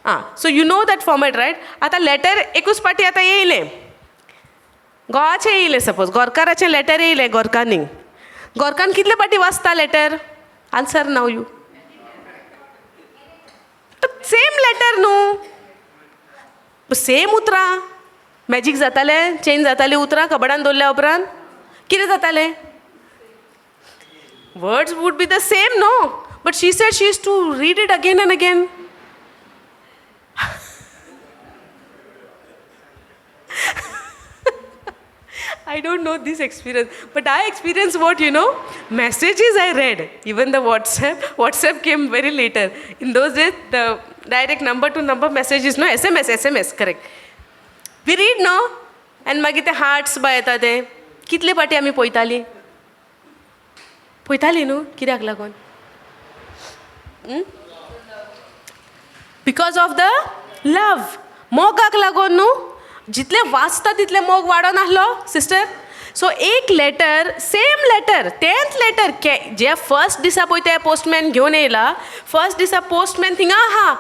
आं, so you know that format, right? आतां लॅटर एकूच पाटी आतां येयलें, घोवाचें येयलें, सपोज गोरकाराचें लॅटर येयलें गोरकांनी. गोरकान कितले पाटी वाचता letter? Answer now you. Same letter न्हू, सेम उतरां. मॅजीक जातालें? चेंज जातालीं उतरां कबडान दवरल्या उपरांत? कितें जातालें? Words would be the same, no? But she said she used to read it again and again. I don't know this experience, but I experienced what, you know, messages I read, even the WhatsApp. WhatsApp came very later. In those days, the direct number to number messages, no, SMS, SMS, correct. We read, no? And मागीर ते hearts बाय येता ते कितले पाटी आमी पळयतालीं, पळयतालीं न्हू. कित्याक लागून? Because of the love. मोगाक लागून न्हू. जितलें वाचता तितलें मोग वाडोन आहलो सिस्टर. सो एक लेटर, सेम लेटर, तेंच लेटर के जे फर्स्ट दिसा पळय ते पोस्टमॅन घेवन येयला, फर्स्ट दिसा पोस्टमॅन थिंगा आहा,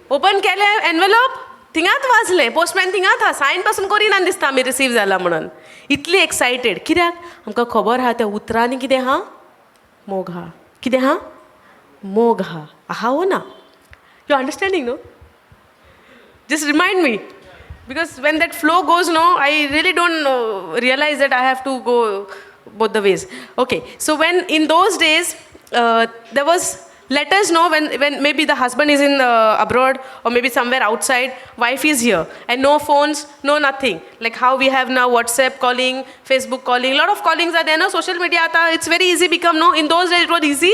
ओपन केलें एनवेलोप, थिंगाच वाजलें, पोस्टमॅन थिंगाच आहा, सायन पासून करिना दिसता आमी रिसीव जाला म्हणून. इतली एक्सायटेड कित्याक? आमकां खबर आहा त्या उतरांनी कितें आहा? मोग आहा. कितें आहा? मोग आहा. आहा वो ना? You understanding, no? Just remind me, because when that flow goes, no, I really don't realize that I have to go both the ways. Okay, so when in those days there was letters, no, when maybe the husband is in abroad or maybe somewhere outside, wife is here, and no phones, no nothing. Like how we have now WhatsApp calling, Facebook calling, lot of callings are there, no? Social media, ata, it's very easy become, no? In those days it was easy.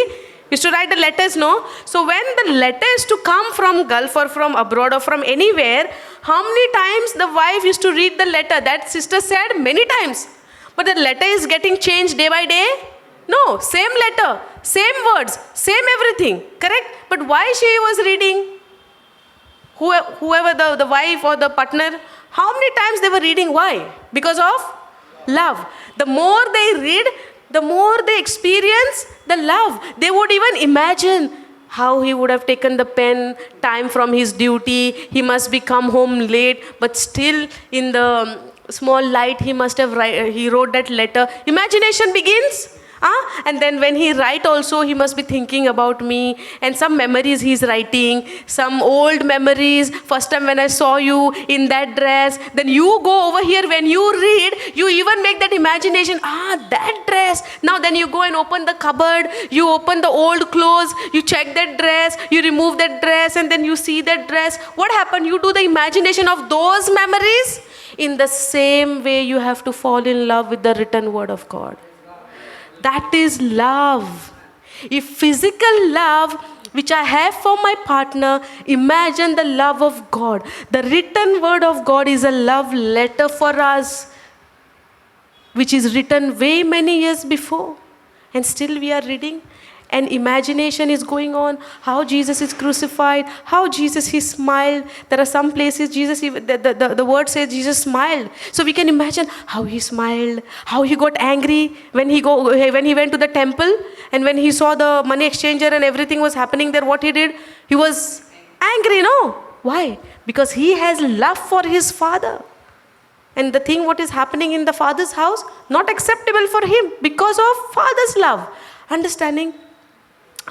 Used to write the letters, no? So when the letters to come from Gulf or from abroad or from anywhere, how many times the wife used to read the letter? That sister said many times. But the letter is getting changed day by day? No, same letter, same words, same everything, correct? But why she was reading? Whoever the wife or the partner, how many times they were reading? Why? Because of love. The more they read, the more they experience the love. They would even imagine how he would have taken the pen, time from his duty. He must be come home late, but still in the small light he must have he wrote that letter. Imagination begins. And then when he write also, he must be thinking about me, and some memories he's writing, some old memories. First time when I saw you in that dress, then you go over here, when you read, you even make that imagination, that dress. Now then you go and open the cupboard, you open the old clothes, you check that dress, you remove that dress, and then you see that dress. What happened? You do the imagination of those memories. In the same way, you have to fall in love with the written word of God. That is love. If physical love which I have for my partner, imagine the love of God. The written word of God is a love letter for us, which is written way many years before. And still we are reading. And imagination is going on, how Jesus is crucified, how Jesus, he smiled. There are some places Jesus, the word says Jesus smiled. So we can imagine how he smiled, how he got angry when he went to the temple, and when he saw the money exchanger and everything was happening there, what he did? He was angry, no? Why? Because he has love for his father. And the thing what is happening in the father's house, not acceptable for him because of father's love. Understanding?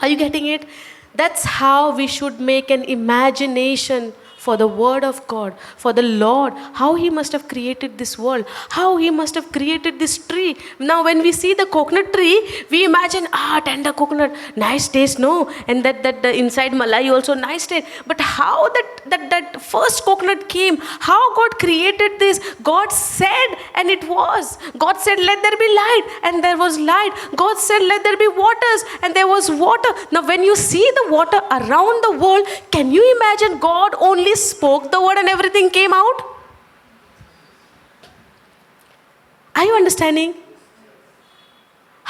Are you getting it? That's how we should make an imagination for the word of God, for the Lord, how he must have created this world, how he must have created this tree. Now when we see the coconut tree, we imagine, ah, tender coconut, nice taste, no? And that the inside malai also nice taste. But how that first coconut came, how God created this? God said and it was. God said, let there be light, and there was light. God said, let there be waters, and there was water. Now when you see the water around the world, can you imagine God only spoke the word and everything came out? Are you understanding?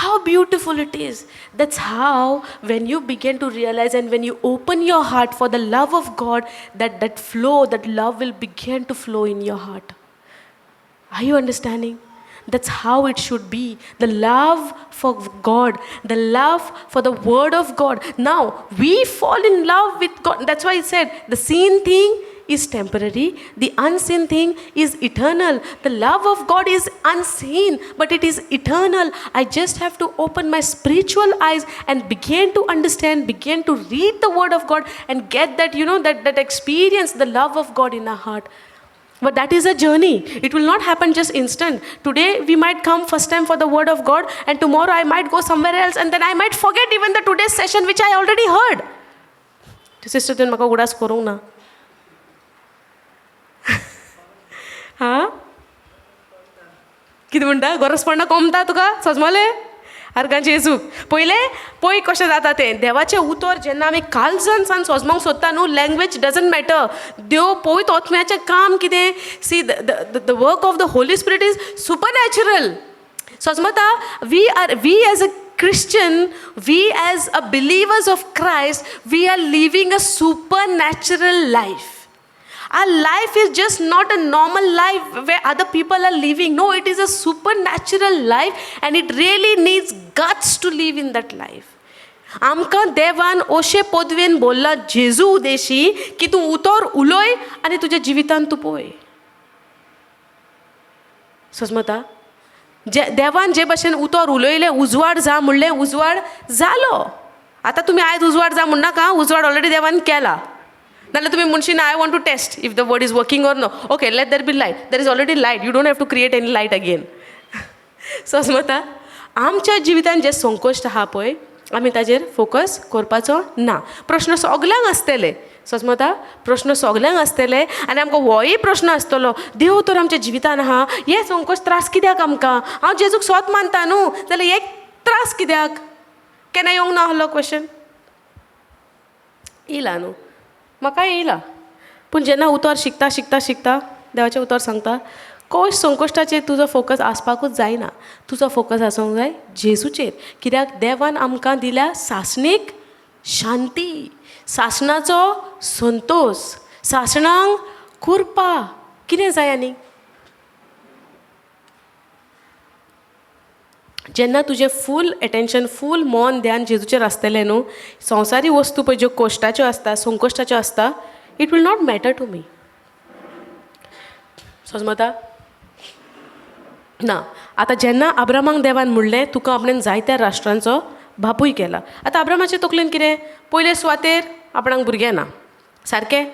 How beautiful it is. That's how when you begin to realize and when you open your heart for the love of God, that flow, that love will begin to flow in your heart. Are you understanding? That's how it should be. The love for God, the love for the word of God. Now, we fall in love with God. That's why it said, the seen thing is temporary, the unseen thing is eternal. The love of God is unseen, but it is eternal. I just have to open my spiritual eyes and begin to understand, begin to read the word of God and get that, you know, that experience, the love of God in our heart. But that is a journey. It will not happen just instant. Today we might come first time for the word of God, and tomorrow I might go somewhere else, and then I might forget even the today's session which I already heard. Sister, तुवें म्हाका उगडास करूंक ना. हां, कितें म्हणटा? गरज पडना कोमता तुका सजमलें आर्गां जेजूक. पयलें पळय कशें जाता तें. देवाचें उतर जेन्ना आमी काळजान सान सोजमांक सोदता न्हू, लँग्वेज डजंट मॅटर. देव पवित्र आत्म्याचें काम कितें? See, the work of the Holy Spirit is supernatural. सोजमता? We as a Christian, we as a believers of Christ, we are living a supernatural life. Our life is just not a normal life where other people are living. No, it is a supernatural life and it really needs guts to live in that life. आमकां देवान अशे पदवेन बोल्ला जेजू उदेशी की तूं उतर उलय आनी तुज्या जिवितान तूं पळय. सजमता? जे देवान जे भशेन उतर उलयलें, उजवाड जा म्हणलें, उजवाड जालो. आतां तुमी आयज उजवाड जा म्हणनाका, उजवाड ऑलरेडी देवान केला. नाल्यार तुमी म्हणशी, I want to test if the word is working or no. Okay, let there be light. There is already light. You don't have to create any light again. समजता? आमच्या जिवितान जे संकश्ट आहा पळय, आमी ताजेर फोकस करपाचो ना. प्रश्न सगल्यांक आसतले. सजमता? प्रश्न सगल्यांक आसतले आनी आमकां होय प्रश्न आसतलो, देव तर आमच्या जिवितान आहा, हे संकश्ट त्रास कित्याक आमकां? हांव जेजूक सोत मानता न्हू, जाल्यार हे त्रास कित्याक? केन्ना येवंक ना आहलो क्वेश्चन? येयला न्हू? म्हाका येयला. पूण जेन्ना उतर शिकता शिकता शिकता, देवाचें उतर सांगता, कोश संकश्टाचेर तुजो फोकस आसपाकूच जायना. तुजो फोकस आसूंक जाय जेजूचेर. कित्याक देवान आमकां दिल्या सासणीक शांती, सासणाचो संतोश, सासणांक कृपा. कितें जाय आनी? जेन्ना तुजें फूल एटेंशन, फूल मन ध्यान जेजूचेर आसतलें न्हू, संवसारी वस्तू पळय ज्यो कोश्टाच्यो आसता, संकश्टाच्यो आसता, it will not matter to me. समजता ना? आतां जेन्ना आब्रामाक देवान म्हणलें, तुका आपणें जायत्या राष्ट्रांचो बापूय केला. आतां आब्रामाचे तकलेन कितें? पयले सुवातेर आपणाक भुरगें ना, सारकें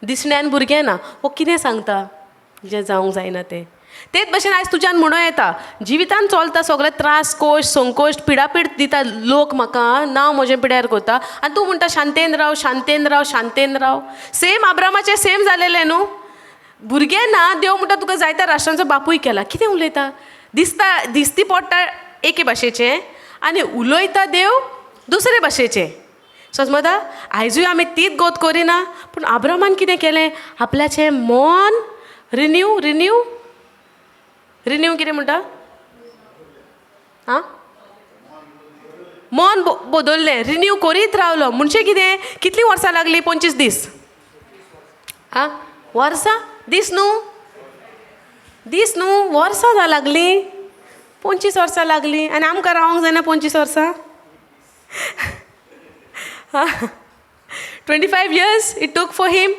दिसण्यान भुरगें ना. हो कितें सांगता जें जावंक जायना तें? तेच भशेन आयज तुज्यान म्हणूं येता, जिवितान चलता सगळे त्रास, कोश, संकोश्ट, पिडापीड दिता लोक म्हाका, नांव म्हजें पिड्यार करता, आनी तूं म्हणटा शांतेन राव, शांतेन राव, शांतेन राव. सेम आब्रामाचें सेम जालेलें न्हू. भुरगें ना, देव म्हणटा तुका जायत्या राष्ट्रांचो बापूय केला. कितें उलयता? दिसता दिसती पडटा एके भाशेचें आनी उलयता देव दुसरे भाशेचें. समजता? आयजूय आमी तीच गोत करिना. पूण आब्रामान कितें केलें? आपल्याचें मन रिन्यू, रिन्यू, रिन्यू कितें म्हणटा? आं, मन बदललें, रिन्यू करीत रावलो. म्हणजे कितें? कितलीं वर्सां लागलीं? 25 दीस. आं, वर्सां दीस न्हू, दीस न्हू, वर्सां जा लागलीं, 25 वर्सां लागलीं. आनी आमकां रावंक जायना 25 वर्सां. 25 years it took for him,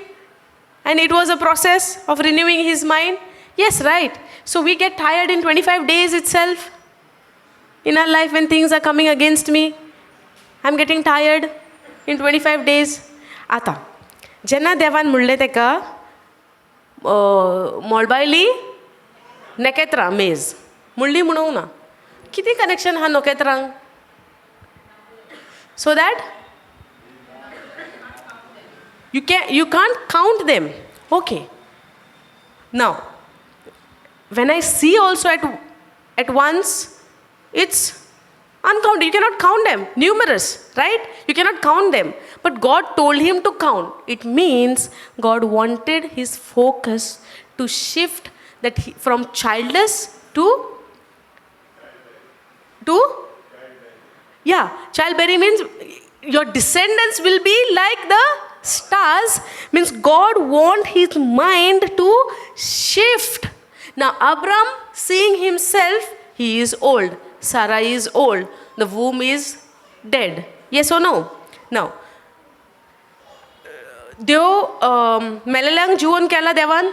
and it was a process of renewing his mind. Yes, right. So we get tired in 25 days itself in our life when things are coming against me. I'm getting tired in 25 days. आतां जेन्ना देवान म्हणलें तेका, मोळबायली नेकेत्रां मेज मुळ्ळी म्हणूंक ना. कितें connection आहा नखेत्रांक? So that you can't count them. Okay, now when I see also at once, it's uncountable. You cannot count them. Numerous, right? You cannot count them. But God told him to count. It means God wanted his focus to shift that he, from childless to, yeah, childbearing means your descendants will be like the stars. Means God want his mind to shift. Now Abram seeing himself, he is old, Sarah is old, the womb is dead. Yes or no? Now देव मेलेल्यांक जिवन केला, देवान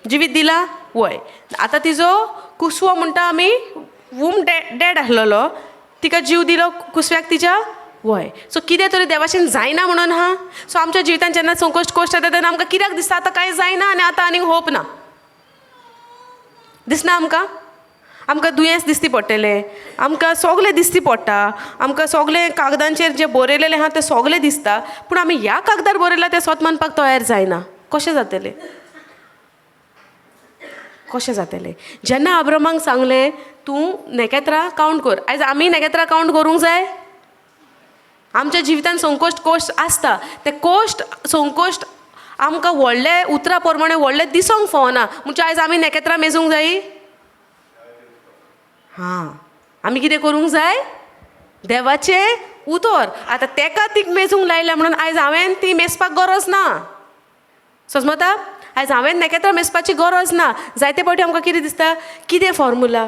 जिवीत दिला वय. आतां तिजो कुसवो म्हणटा आमी, वूम डेड आसलेलो, तिका जीव दिलो कुसव्याक तिच्या वय. सो कितें तरी देवाशेन जायना म्हणून आहा. सो आमच्या जिवितान जेन्ना संकोश्ट कोश्ट येता तेन्ना आमकां कित्याक दिसता आतां कांय जायना आनी आतां आनीक होप ना दिसना आमकां. आमकां दुयेंस दिसती पडटलें, आमकां सगलें दिसती पडटा, आमकां सगलें कागदांचेर जें बरयलेलें आहा तें सगलें दिसता, पूण आमी ह्या कागदार बरयलां तें सोत मानपाक तयार जायना. कशें जातलें? कशें जातलें? जेन्ना अब्रमाक सांगलें तूं नेकेत्रां कावंट कर, आयज आमी नेकेत्रां कावंट करूंक जाय. आमच्या जिवितान संकोश्ट कोश्ट आसता, ते कोश्ट संकोश्ट आमकां व्हडले उतरां प्रमाणे व्हडलें दिसोंक फावना. म्हणजे आयज आमी नेकेत्रां मेजूंक जायी? हां, आमी कितें करूंक जाय? देवाचें उतर आतां तेका ती मेजूंक लायल्या म्हणून आयज हांवें ती मेजपाक गरज ना. सजमता? आयज हांवें नेकेत्रां मेजपाची गरज ना. जायते फावटी आमकां कितें दिसता, कितें फॉर्मुला,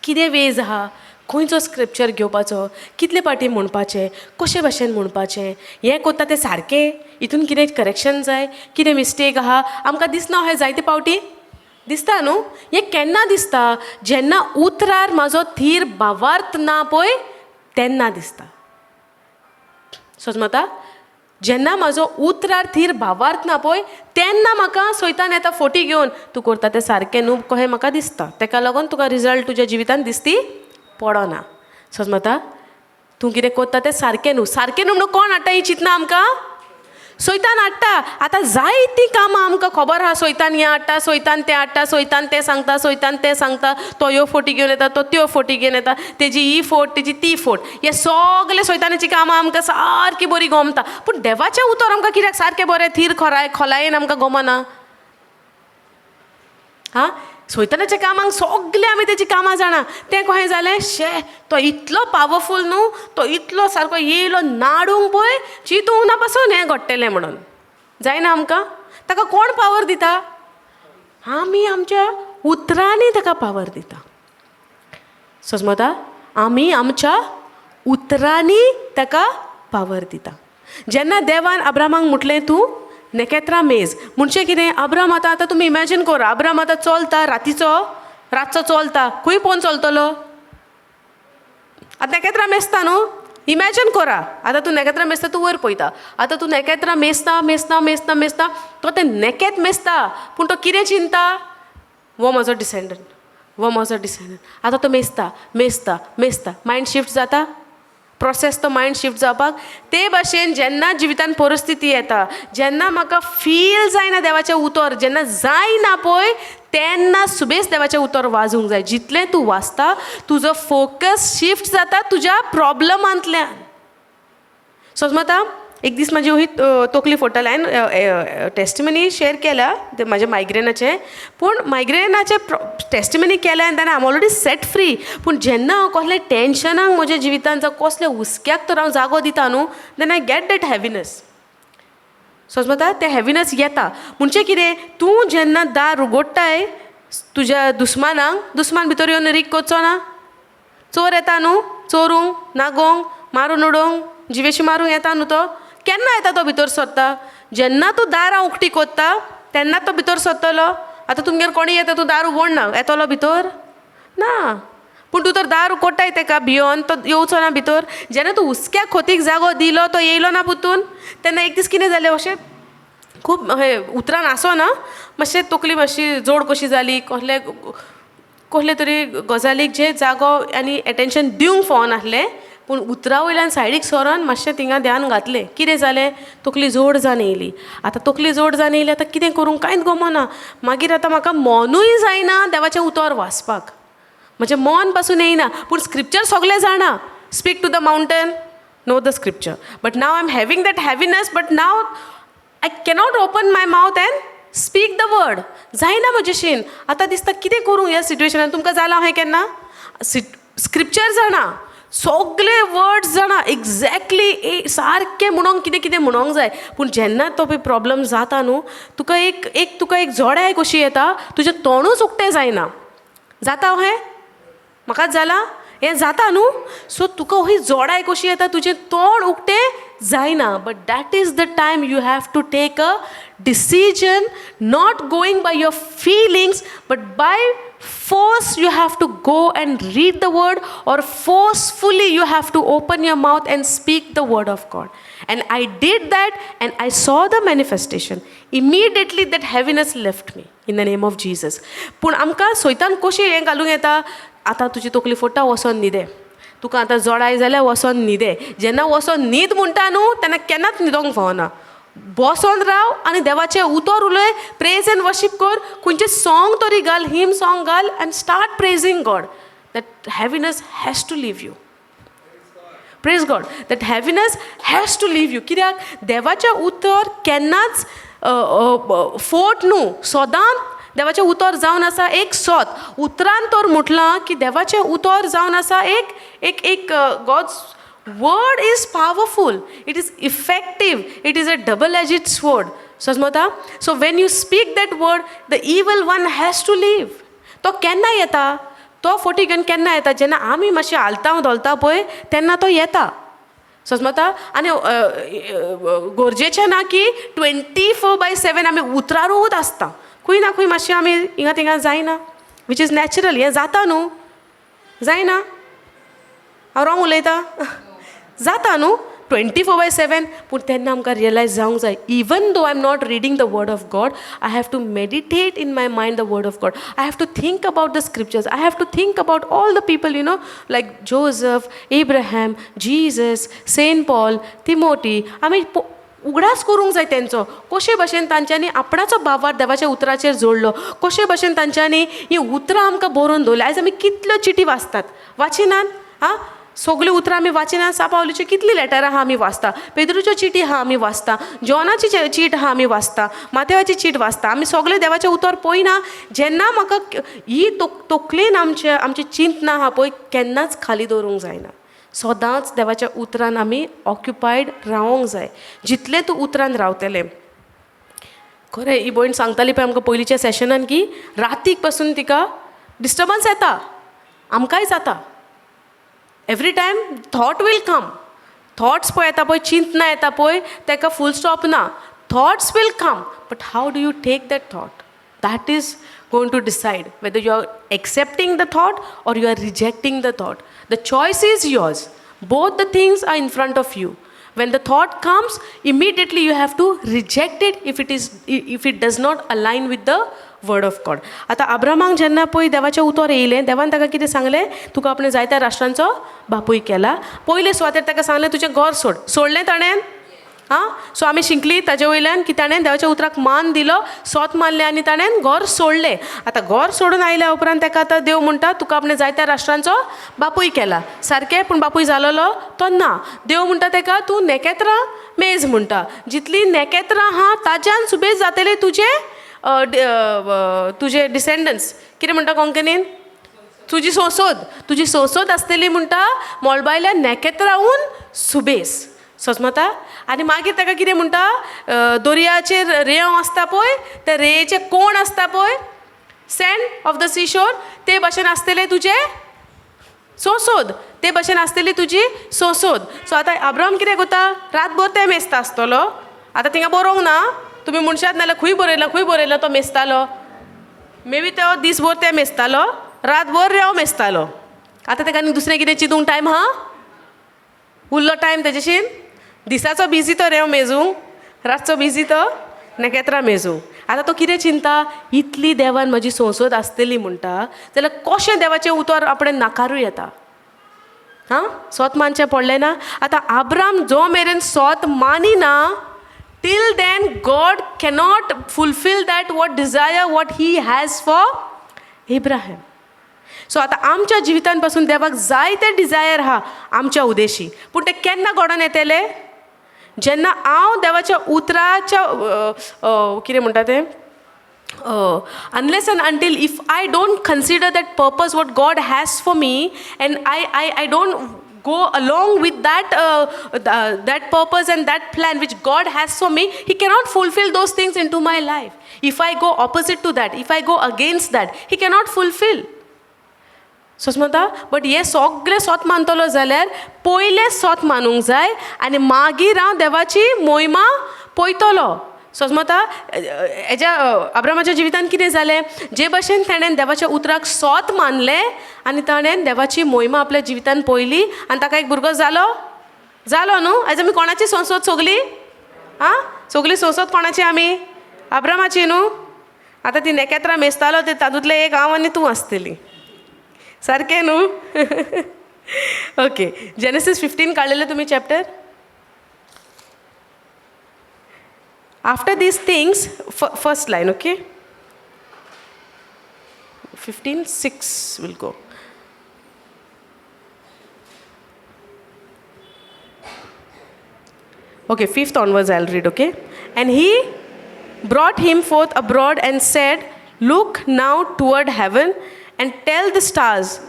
कितें वेज आहा, खंयचो स्क्रिप्चर घेवपाचो, कितले पाटी म्हणपाचें, कशे भाशेन म्हणपाचें, हें कोत्ता तें सारकें, हितून कितें करेक्शन जाय, कितें मिस्टेक आहा, आमकां दिसना. अहें जायते पावटी दिसता न्हू. हें केन्ना दिसता? जेन्ना उतरार म्हाजो थीर भावार्थ ना पळय तेन्ना दिसता. सजमता? जेन्ना म्हाजो उतरार थीर भावार्थ ना पळय तेन्ना म्हाका सोयतान येता फोटी घेवन, तूं करता तें सारकें न्हू कहें म्हाका दिसता, तेका लागून तुका रिजल्ट तुज्या जिवितान दिसती पडना. सजमता? तूं कितें करता तें सारकें न्हू. सारकें न्हू म्हणून कोण हाडटा ही चिंतना आमकां? सोयतान हाडटा. आतां जायतीं कामां आमकां खबर आहा, सोयतान हें हाडटा, सोयतान तें हाडटा, सोयतान तें सांगता, सोयतान तें सांगता, तो ह्यो फोटी घेवन येता, तो त्यो फोटी घेवन येता, तेजी ही फोट, तेजी ती फोट, हें सगलें सोयतानाचीं कामां आमकां सारकी बरी गोमता. पूण देवाचें उतर आमकां कित्याक सारकें बरें थीर खोराय खोलायेन आमकां गोमना? आं, सोयतानाच्या कामांक सगलें आमी तेजी कामां जाणा. तें कहें जालें, शे तो इतलो पावरफूल न्हू, तो इतलो सारको येयलो नाडूंक पळय, चिंतूंक ना पासून हें घडटलें म्हणून. जायना आमकां? ताका कोण पावर दिता? आमी आमच्या उतरांनी ताका पावर दिता. सजमता? आमी आमच्या उतरांनी ताका पावर दिता. जेन्ना देवान अब्रामाक म्हटलें तूं नेकेत्रां मेज, म्हणजे कितें? अब्राम आतां, आतां तुमी इमॅजीन कर, अब्राम आतां चलता, रातीचो रातचो चलता, खंय पळोवन चलतलो? आतां नेकेत्रां मेजता न्हू, इमॅजीन करा आतां तूं नेकेत्रां मेजता, तूं वयर पळयता, आतां तूं नेकेत्रां मेजता मेजता मेजता मेजता, तो तें नेकेत मेजता, पूण तो कितें चिंता? हो म्हजो डिसेंडंट, हो म्हजो डिसेंडंट. आतां तो मेजता मेजता मेजता, मायंड शिफ्ट जाता, प्रोसेस तो मायंड शिफ्ट जावपाक. ते भाशेन जेन्ना जिवितान परिस्थिती येता, जेन्ना म्हाका फील जायना देवाचें उतर, जेन्ना जायना पळय तेन्ना सुबेज देवाचें उतर वाजूंक जाय. जितलें तूं वाचता तुजो फोकस शिफ्ट जाता तुज्या प्रॉब्लमांतल्यान. समजता? एक दीस म्हाजी ही तकली फोडटाली, हांवें टेस्टिमनी शेयर केल्या ते म्हाजे मायग्रेनाचें, पूण मायग्रेनाचें टेस्टिमनी केल्या आनी तेन्ना आम ऑलरेडी सेट फ्री. पूण जेन्ना हांव कसलें टेंशनाक म्हज्या जिवितान जावं कसल्या हुस्क्याक तर हांव जागो दिता न्हू, then I get that heaviness. समजता? तें हेविनस येता. म्हणजे कितें, तूं जेन्ना दार उगडटाय तुज्या दुस्मानाक, दुस्मान भितर येवन रीक करचो ना? चोर येता न्हू चोरूंक, नागोवंक, मारून उडोवंक, जिवेशी मारूंक येता न्हू. तो केन्ना येता? तो भितर सरता जेन्ना तूं दारां उक्ती कोत्ता तेन्ना तो भितर सरतलो. आतां तुमगेर कोणी येता, तूं दार उगडना, येतलो भितर? ना. पूण तूं तर दार उकोडटाय तेका भियोन, तो येवचो ना भितर. जेन्ना तूं हुस्क्याक खोतीक जागो दिलो, तो येयलो ना पुतून. तेन्ना एक दीस कितें जालें, अशें खूब अशें उतरान आसोना, मातशें तकली मातशी जोड कशी जाली. कसले कसले तरी गजालीक जे जागो आनी एटेंशन दिवंक फावनासलें, पूण उतरा वयल्यान सायडीक सरोन मातशें थिंगा ध्यान घातलें. कितें जालें, तकली जोड जावन येयली. आतां तकली जोड जावन येयली, आतां कितें करूं, कांयच गमना. मागीर आतां म्हाका मनूय जायना देवाचें उतर वाचपाक, म्हजें मन पासून येयना. पूण स्क्रिप्चर सगलें जाणा, "Speak to the mountain," know the scripture, but now I am having that heaviness, but now I cannot open my mouth and speak the word. जायना म्हजेशीन. आतां दिसता कितें करूं ह्या सिट्युएशनान. तुमकां जालां अहें केन्ना? स्क्रिप्चर जाणा, सगले वर्ड्स जाणा, एग्जॅक्टली सारकें म्हणोंक कितें कितें म्हणोंक जाय, पूण जेन्ना तो पळय प्रॉब्लम जाता न्हू, तुका एक एक तुका एक जोडाय कशी येता, तुजें तोंडूच उक्तें जायना. जाता अहें? म्हाकाच जालां हें? जाता न्हू? सो तुका ही जोडाय कशी येता, तुजें तोंड उक्तें जायना. But that is the time you have to take a decision, not going by your feelings, but by force you have to go and read the word, or forcefully you have to open your mouth and speak the word of God. And I did that and I saw the manifestation. Immediately that heaviness left me in the name of Jesus. पूण आमकां सैतान कशी हें घालूंक येता, आतां तुजी तकली फोडटा, वचोन न्हिदे, तुका आतां जोडाय जाल्यार वचोन न्हिदे. जेन्ना वचोन न्हीद म्हणटा न्हू, तेन्ना केन्नाच न्हिदोंक फावना. बसोन राव आनी देवाचें उतर उलय, प्रेज एंड वर्शीप कर, खंयचें सॉंग तरी घाल, हिम सॉंग घाल and start praising God. That heaviness has to leave you. Praise God. That heaviness has to leave you. कित्याक देवाचें उतर केन्नाच फोट न्हू. सदांच देवाचें उतर जावन आसा एक सोत. उतरान तर म्हटलां की देवाचें उतर जावन आसा एक एक एक God's word is powerful, it is effective, it is a double edged sword. समजता? So when you speak that word, the evil one has to leave. तो केन्ना येता? तो फोटी घेवन केन्ना येता? जेन्ना आमी मातशें हालता धोलता पळय, तेन्ना तो येता. समजता? आनी गरजेचें ना की 24/7 आमी उतरारूच आसता. खंय ना खंय मातशें आमी हिंगा थिंगा जायना, which is natural. हें जाता न्हू? जायना? हांव रॉंग उलयता? जाता न्हू 24/7? पूण तेन्ना आमकां रियलायज जावंक जाय, even though I am not reading the word of God, I have to meditate in my mind the word of God. I have to think about the scriptures. I have to think about all the people like Joseph, Abraham, Jesus, Saint Paul, Timothy. आमी उगडास करूंक जाय तेंचो, कशे भशेन तांच्यांनी आपणाचो भावार्थ देवाच्या उतराचेर जोडलो, कशे भशेन तांच्यांनी हीं उतरां आमकां बरोवन दवरलीं. आयज आमी कितल्यो चिटी वाचतात, वाचिनात? आं, सगळीं उतरां आमी वाचिनात? सा पावलूच्यो कितलीं लेटरां आहा आमी वाचता, पेद्रूच्यो चिटी आहा आमी वाचता, जॉनाची चीट आहा आमी वाचता, मातेवाची चीट वाचता. आमी सगळे देवाचें उतर पळयना. जेन्ना म्हाका ही तकलेन आमचे आमची चिंतना आहा पळय, केन्नाच खाली दवरूंक जायना. सदांच देवाच्या उतरान आमी ऑक्युपायड रावोंक जाय. जितलें तूं उतरान रावतलें, खरें ही भयण सांगताली पळय आमकां पयलींच्या सेशनान की रातीक पासून तिका डिस्टर्बन्स येता. आमकांय जाता. Every time thought will come. Thoughts पळय येता पळय, चिंतना येता पळय, ताका फूल स्टॉप ना. Thoughts will come, but how do you take that thought, that is going to decide whether you are accepting the thought or you are rejecting the thought. The choice is yours. Both the things are in front of you. When the thought comes, immediately you have to reject it if it does not align with the word of God. आतां अब्रामाक जेन्ना पळय देवाचें उतर येयलें, देवान ताका कितें सांगलें? तुका आपणें जायत्या राष्ट्रांचो बापूय केला. पयले सुवातेर ताका सांगलें, तुजें घर सोड. सोडलें ताणें? आं, सो आमी शिकली ताजे वयल्यान की ताणें देवाच्या उतराक मान दिलो, सोत मानलें आनी ताणें घर सोडलें. आतां घर सोडून आयल्या उपरांत ताका आतां देव म्हणटा, तुका आपणें जायत्या राष्ट्रांचो बापूय केला. सारकें? पूण बापूय जालोलो तो ना. देव म्हणटा ताका, तूं नेकेत्रां मेज म्हणटा. जितलीं नेकेत्रां आहा ताज्यान सुबेज जातले तुजे तुजे डिसेंडन्स. कितें म्हणटा कोंकणीन? तुजी सोंसोद, तुजी सोंसोद आसतली म्हणटा मळबायल्या नेकेत्राहून सुबेज. सजमता? आनी मागीर ताका कितें म्हणटा? दर्याचेर रेंव आसता पळय, त्या रेंवेचे कोण आसता पळय, sand of the sea shore, ते भशेन आसतले तुजे सोंसोद, ते भशेन आसतली तुजी सोंसोद. सो आतां अब्राहम कितें करता? रातभर तें मेजता आसतलो. आतां थिंगा बरोवंक ना, तुमी म्हणशात नाल्यार खंय बरयलां, खंय बरयलां तो मेजतालो? मे बी तो दीसभर तें मेजतालो, रातभर रेंव मेजतालो. आतां ताका आनी दुसरें कितें चिंतूंक टायम आहा? उरलो टायम तेजेशीन? दिसाचो बिजी तो रेंव मेजूंक, रातचो बिजी तो. नखेत्रां मेजूंक. आतां तो कितें चिंता, इतली देवान म्हजी संसद आसतली म्हणटा जाल्यार कशें देवाचें उतर आपणें नाकारूं येता? हां, सोत मानचें पडलें ना. आतां आब्राम जो मेरेन सोत मानिना till then God cannot fulfil that what desire what he has for Abraham. So आतां आमच्या जिवितान पासून देवाक जायते डिजायर आहा आमच्या उदेशी, पूण ते केन्ना घडोन येतले? जेन्ना हांव देवाच्या उतराच्या कितें म्हणटा तें, unless and until if I don't consider that purpose what God has for me and I don't go along with that purpose and that plan which God has for me, He cannot fulfill those things into my life. If I go opposite to that, if I go against that, He cannot fulfill. समजता? But हें सगळें सोत मानतलो जाल्यार पयलें सोत मानूंक जाय आनी मागीर हांव देवाची मोहिमा पळयतलो. समजता? हेज्या अब्रामाच्या जिवितान कितें जालें, जे भशेन ताणें देवाच्या उतराक सोत मानलें आनी ताणें देवाची मोहिमा आपल्या जिवितान पळयली आनी ताका एक भुरगो जालो. जालो न्हू? आयज आमी कोणाची संसद सगली? आं, सगली संसद कोणाची आमी? अब्रामाची न्हू? आतां ती नखेत्रां मेजतालो ते तातूंतलें एक हांव आनी तूं आसतली. सारकें न्हू? ओके, जेनेसीस 15 काडलेलें तुमी chapter? After these things, first line, okay, 15:6 will go. Okay, 5th onwards I'll read, okay. And he brought him forth abroad and said, Look now toward heaven and tell the stars,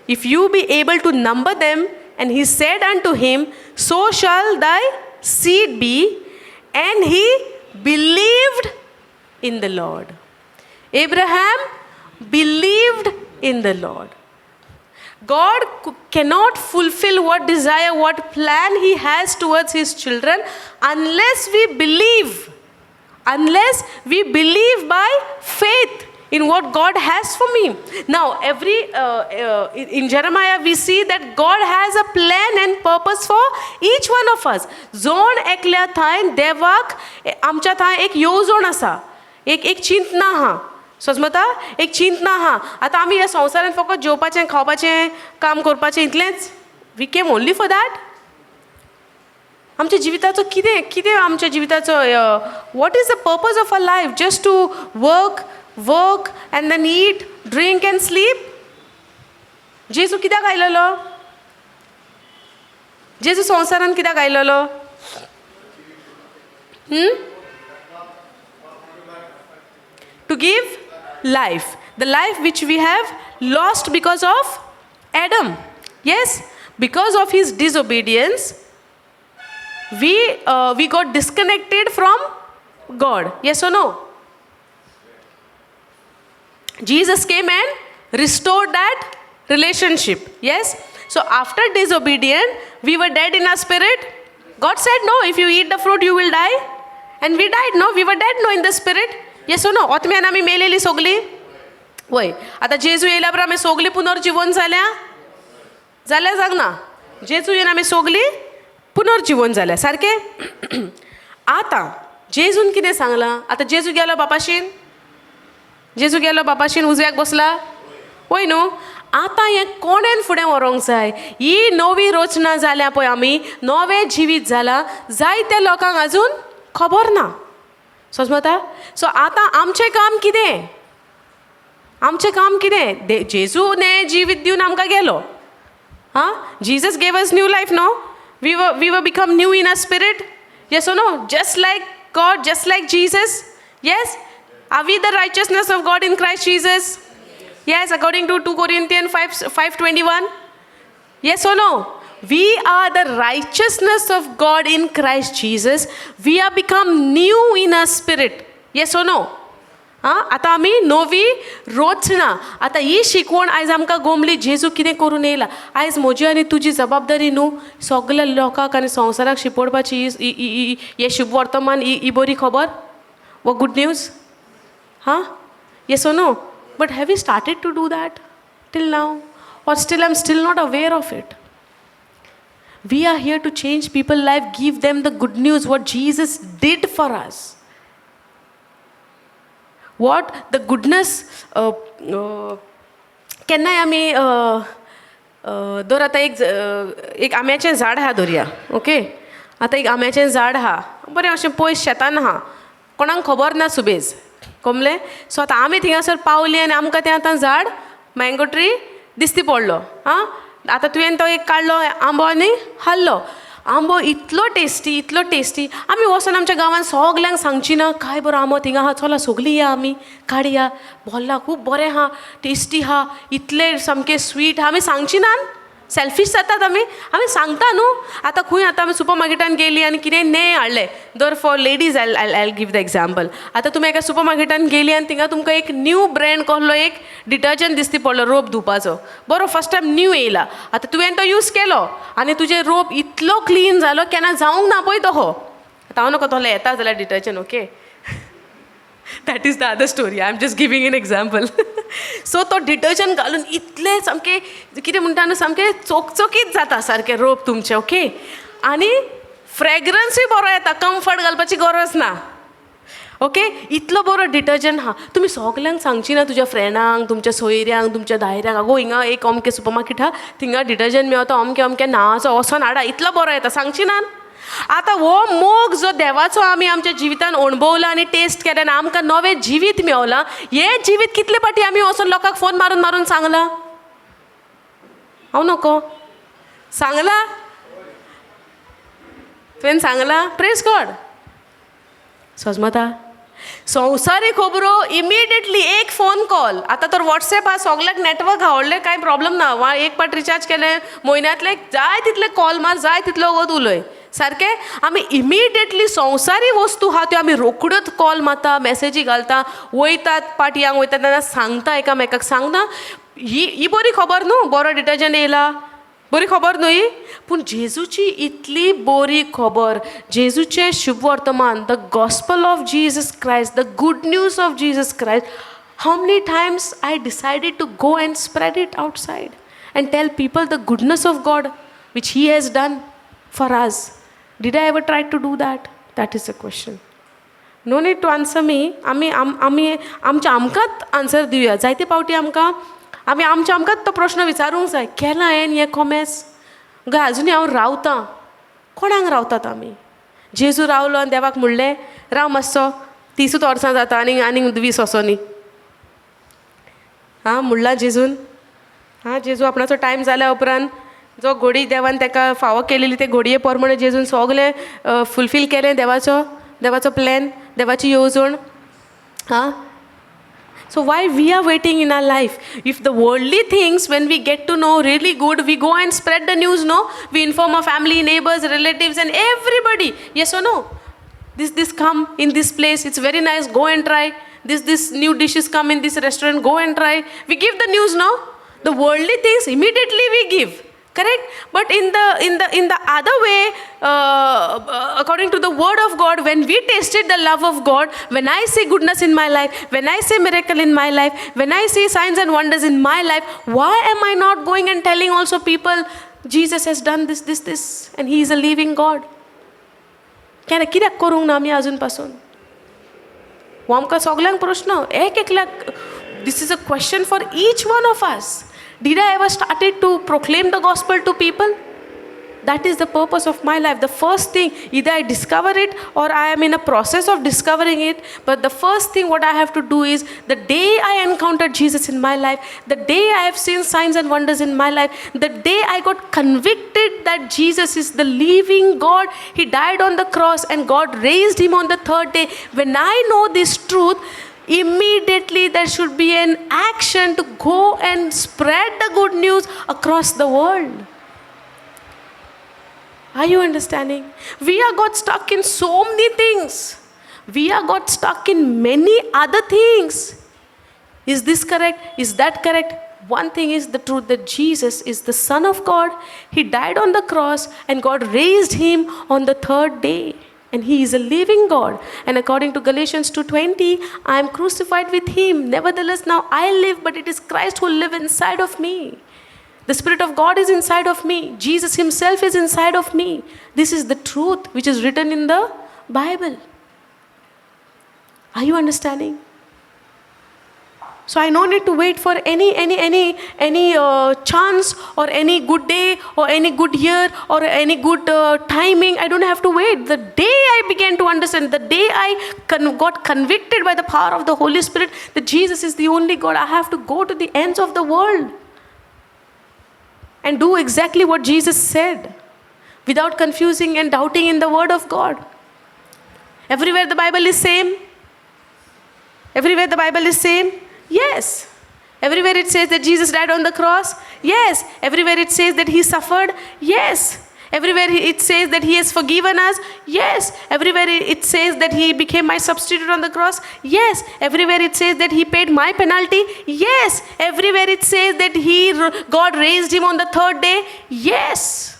if you be able to number them. And he said unto him, So shall thy seed be. And he believed in the Lord. Abraham believed in the Lord. God cannot fulfill what desire, what plan he has towards his children unless we believe. Unless we believe by faith in what God has for me. Now, in Jeremiah we see that God has a plan and purpose for each one of us. जोण एकल्या थंय देवाक आमच्या थंय एक येवजण आसा, एक एक चिंतना आहा. समजता? एक चिंतना आहा. आतां आमी ह्या संवसारांत फकत जेवपाचें, खावपाचें, काम करपाचें इतलेंच? We came only for that? आमच्या जिविताचो कितें कितें आमच्या जिविताचो what is the purpose of a life? Just to work, work and then eat, drink and sleep? जेजू कित्याक आयलेलो? जेजू संवसारांत कित्याक आयलेलो? To give life, the life which we have lost because of Adam. Yes, because of his disobedience, we got disconnected from God. Yes or no? Jesus came and restored that relationship. Yes? So after disobedience, we were dead in our spirit. God said, no, if you eat the fruit, you will die. And we died, no? We were dead, no, in the spirit. Yes or no? आत्म्यान आमी मेलेली सोगली. वय, आतां जेजू येयल्या उपरांत आमी सोगली पुनर्जिवन जाल्या? जाल्या सांगना. जेजू येवन आमी सोगली पुनर्जिवन जाल्या, सारकें? आतां जेजून कितें सांगलां? आतां जेजू गेलो बापाशीन, जेजू गेलो बापाशीन उजव्याक बसला, वय न्हू? आतां हें कोणेन फुडें व्हरोंक जाय? ही नवी रचना जाल्या पळय, आमी नवें जिवीत जालां, जायत्या लोकांक अजून खबर ना. समजता? सो आतां आमचें काम कितें? आमचें काम कितें? जेजू नें जिवीत दिवन आमकां गेलो. आं, Jesus gave us new life, no? We were become new in a spirit. Yes or no? Just like God, just like Jesus. Yes? Are we the righteousness of God in Christ Jesus? Yes, according to 2 Corinthians 5:21. Yes or no? We are the righteousness of God in Christ Jesus. We are become new in our spirit. Yes or no? आं, आतां आमी नवी रचना. आतां ही शिकवण आयज आमकां गोमली, जेजू कितें करून येयला. आयज म्हजी आनी तुजी जबाबदारी न्हू सगल्या लोकांक आनी संवसाराक शिकोवपाची ही हें शुभ वर्तमान, ही बरी खबर वो गुड न्यूज. हां, yes or no? But have you started to do that till now, or still I am still not aware of it? We are here to change people life, give them the good news what Jesus did for us. What the goodness. केन्नाय आमी धर आतां एक एक आंब्याचें झाड आहा धरया, ओके. आतां एक आंब्याचें झाड आहा, बरें अशें पयस शेतान आहा, कोणाक खबर ना सुबेज, कोमलें. सो आतां आमी थिंगासर पावलीं आनी आमकां तें आतां झाड, मँगो ट्री दिश्टी पडलो. आं, आतां तुवें तो एक काडलो आंबो आनी खाल्लो. आंबो इतलो टेस्टी, इतलो टेस्टी. आमी वचोन आमच्या गांवांत सगल्यांक सांगची ना, काय बरो आंबो थिंगा आहा, चला सगलीं या आमी काडया, भोल्ला, खूब बरें आहा, टेस्टी आहा, इतले सामकें स्वीट आहा. आमी सांगची ना? सेल्फीश जातात आमी. आमी सांगता न्हू. आतां खंय आतां आमी सुपर मार्केटान गेलीं आनी कितेंय नें हाडलें, धर for ladies I give the example. आतां तुमी एका सुपर मार्केटान गेलीं आनी थिंगा तुमकां एक न्यू ब्रँड कहलो एक डिटर्जंट दिसती पडलो रोप धुवपाचो, बरो फर्स्ट टायम न्यू येयला. आतां तुवें तो यूज केलो आनी तुजें रोप इतलो क्लीन जालो, केन्ना जावंक ना पळय तहो. आतां हांव नको तोहलो येता जाल्यार detergent, okay, that is the other story. I am just giving an example. So तो डिटर्जंट घालून इतलें सामकें, कितें म्हणटा न्हू, सामकें चकचकीत जाता सारकें रोप तुमचें, ओके. आनी फ्रेग्रन्सूय बरो येता, कम्फर्ट घालपाची गरज ना, ओके. इतलो बरो डिटर्जंट आहा, तुमी सगल्यांक सांगची ना, तुज्या फ्रेंडांक, तुमच्या सोयऱ्यांक, तुमच्या दायऱ्यांक, आगो हिंगा एक अमकें सुपर मार्केट आहा, थिंगा डिटर्जंट मेवता अमकें अमकें नांवाचो, वचोन हाडा, इतलो बरो येता, सांगची ना? आतां हो मोग जो देवाचो आमी आमच्या जिवितान अणभवला आनी टेस्ट केला आनी आमकां नवें जिवीत मेवलां, हें जिवीत कितले फावटी आमी वचोन लोकांक फोन मारून मारून सांगलां? हांव नको सांगलां? तुवें सांगलां? Praise God. सजमता संवसारी खबरो इमिडिएटली एक फोन कॉल. आतां तर वॉट्सएप आहा, सगल्याक नॅटवर्क आहा, व्हडलें कांय प्रॉब्लम ना. वा एक पाट रिचार्ज केलें, म्हयन्यांतले जाय तितले कॉल मार, जाय तितलो वगत उलय. सारकें, आमी इमिडिएटली संवसारी वस्तू आहा त्यो आमी रोखड्योच कॉल मारता, मॅसेजी घालता, वयतात, पाटयांक वयता तेन्ना सांगता, एकामेकाक सांगना. ही ही बरी खबर न्हू, बरो डिटर्जंट येयला, बरी खबर न्हू ही. पूण जेजूची इतली बरी खबर, जेजूचें शुभवर्तमान, the gospel of Jesus Christ, the good news of Jesus Christ, how many times I decided to go and spread it outside and tell people the goodness of God which He has done for us? Did I ever try to do that? That is a question. No need to answer me. आमी आमी आमच्या आमकांच answer दिवया. जायते फावटी आमकां आमी आमच्या आमकांच तो प्रश्न विचारूंक जाय, केलां हांवें हें कोमेस काय अजुनूय हांव रावतां? कोणाक रावतात आमी? जेजू रावलो आनी देवाक म्हणलें, राव मातसो, 30ूच वर्सां जाता, आनीक आनीक 20 वचोनी. आं, म्हणलां जेजून? आं, जेजू आपणाचो टायम जाल्या उपरांत जो घोडी देवान ताका फावो केलेली, ते घोडये प्रमाणे जेजून सगलें फुलफील केलें, देवाचो देवाचो प्लॅन, देवाची येवजण. आं, so why we are waiting in our life? If the worldly things, when we get to know really good, we go and spread the news, no? We inform our family, neighbors, relatives and everybody. Yes or no? This come in this place, it's very nice, go and try. This new dishes come in this restaurant, go and try. We give the news, no? The worldly things immediately we give. Correct? But in the other way, according to the word of God, when we tasted the love of God, when I see goodness in my life, when I see miracle in my life, when I see signs and wonders in my life, why am I not going and telling also people, Jesus has done this, this, this, and He is a living God? केन्ना कित्याक करूंक ना आमी अजून पासून? हो आमकां सगल्यांक प्रश्न, एक एकल्याक. This is a question for each one of us. Did I ever started to proclaim the gospel to people? That is the purpose of my life. The first thing, either I discover it or I am in a process of discovering it, but the first thing what I have to do is, the day I encountered Jesus in my life, the day I have seen signs and wonders in my life, the day I got convicted that Jesus is the living God, He died on the cross and God raised Him on the third day. When I know this truth, immediately there should be an action to go and spread the good news across the world. Are you understanding? We are got stuck in so many things. We are got stuck in many other things. Is this correct? Is that correct? One thing is the truth, that Jesus is the Son of God. He died on the cross and God raised Him on the third day. And He is a living God. And according to Galatians 2:20, I am crucified with Him. Nevertheless, now I live, but it is Christ who lives inside of me. The Spirit of God is inside of me. Jesus Himself is inside of me. This is the truth which is written in the Bible. Are you understanding? So I no need to wait for any chance or any good day or any good year or any good timing. I don't have to wait. The day I began to understand, the day I got convicted by the power of the Holy Spirit that Jesus is the only God, I have to go to the ends of the world and do exactly what Jesus said without confusing and doubting in the word of God. Everywhere the Bible is same. Everywhere the Bible is same. Yes. Everywhere it says that Jesus died on the cross. Yes. Everywhere it says that he suffered. Yes. Everywhere it says that he has forgiven us. Yes. Everywhere it says that he became my substitute on the cross. Yes. Everywhere it says that he paid my penalty. Yes. Everywhere it says that God raised him on the third day. Yes.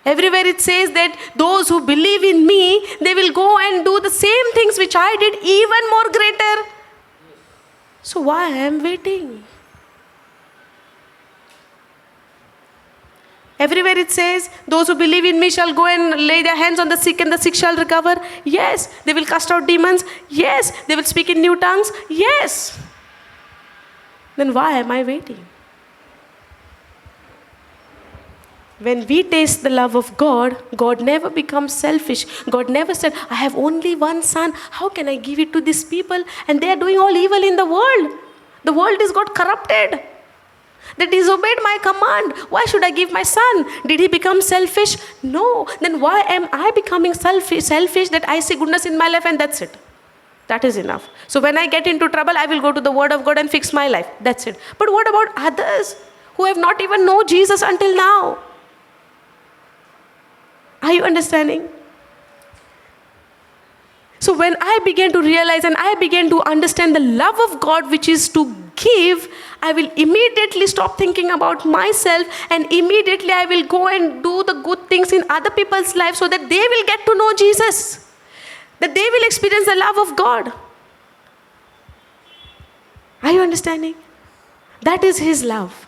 Everywhere it says that those who believe in me, they will go and do the same things which I did, even more greater. So why I am waiting? Everywhere it says, those who believe in me shall go and lay their hands on the sick and the sick shall recover. Yes. They will cast out demons. Yes. They will speak in new tongues. Yes. Then why am I waiting? When we taste the love of God, God never becomes selfish. God never said, I have only one son. How can I give it to these people? And they are doing all evil in the world. The world is got corrupted. They disobeyed my command. Why should I give my son? Did he become selfish? No. Then why am I becoming selfish that I see goodness in my life and that's it? That is enough. So when I get into trouble, I will go to the word of God and fix my life. That's it. But what about others who have not even known Jesus until now? Are you understanding? So when I began to realize and I began to understand the love of God, which is to give, I will immediately stop thinking about myself and immediately I will go and do the good things in other people's lives so that they will get to know Jesus, that they will experience the love of God. Are you understanding? That is his love.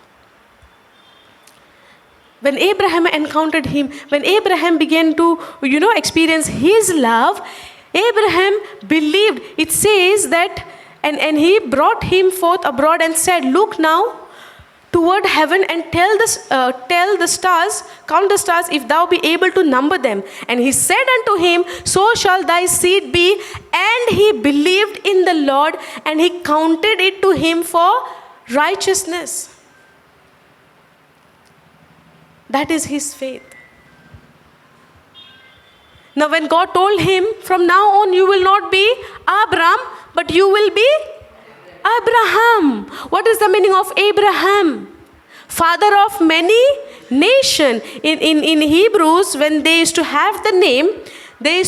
When Abraham encountered him, when Abraham began to, experience his love, Abraham believed. It says that, and he brought him forth abroad and said, look now toward heaven and tell the stars, count the stars, if thou be able to number them. And he said unto him, so shall thy seed be. And he believed in the Lord, and he counted it to him for righteousness. That is his faith. Now when God told him, from now on you will not be Abram, but you will be Abraham. What is the meaning of Abraham? Father of many nations. In Hebrews, when they used to have the name, there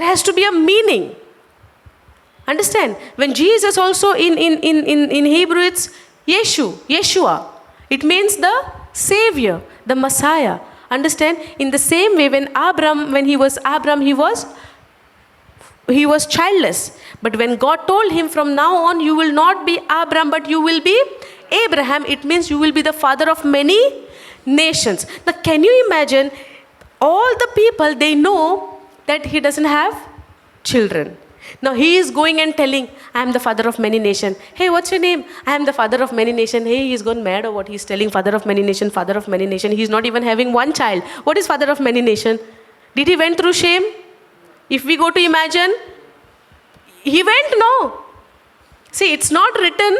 has to be a meaning. Understand? When Jesus also in Hebrew, it's Yeshua. It means the Savior, the Messiah. Understand? In the same way, when he was Abram, he was childless. But when God told him, from now on, you will not be Abram, but you will be Abraham, it means you will be the father of many nations. Now, can you imagine? All the people, they know that he doesn't have children. Now he is going and telling, I am the father of many nations. Hey, what's your name? I am the father of many nations. Hey, he's gone mad or what? He's telling father of many nation, father of many nation. He's not even having one child. What is father of many nation? Did he went through shame? If we go to imagine, he went, no. See, it's not written.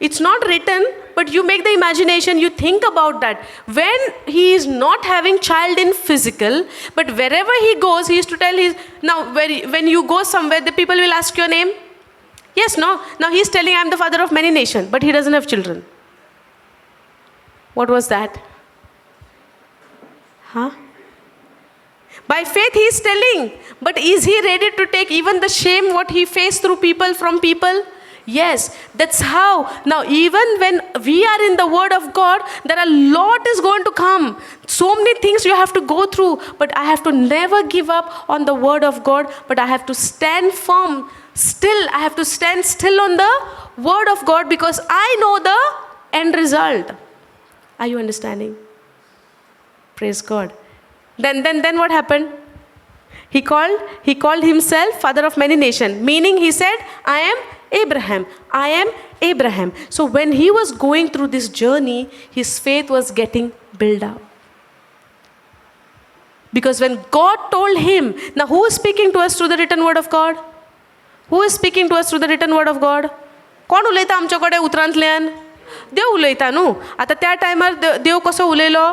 It's not written, but you make the imagination, you think about that. When he is not having child in physical, but wherever he goes, he used to tell his... Now, when you go somewhere, the people will ask your name. Yes, no? Now he's telling, I am the father of many nations, but he doesn't have children. What was that? Huh? By faith he is telling, but is he ready to take even the shame what he faced through people, from people? Yes, that's how. Now, even when we are in the Word of God, there are a lot is going to come. So many things you have to go through, but I have to never give up on the Word of God, but I have to stand firm still. I have to stand still on the Word of God because I know the end result. Are you understanding? Praise God. Then what happened? He called himself father of many nation, meaning he said, "I am Abraham, I am Abraham." So when he was going through this journey, his faith was getting built up. Because when God told him, now who is speaking to us through the written word of God? Who is speaking to us through the written word of God? कोण उलयता आमचे कडेन उतरांतल्यान? देव उलयता न्हू. आतां त्या टायमार देव कसो उलयलो?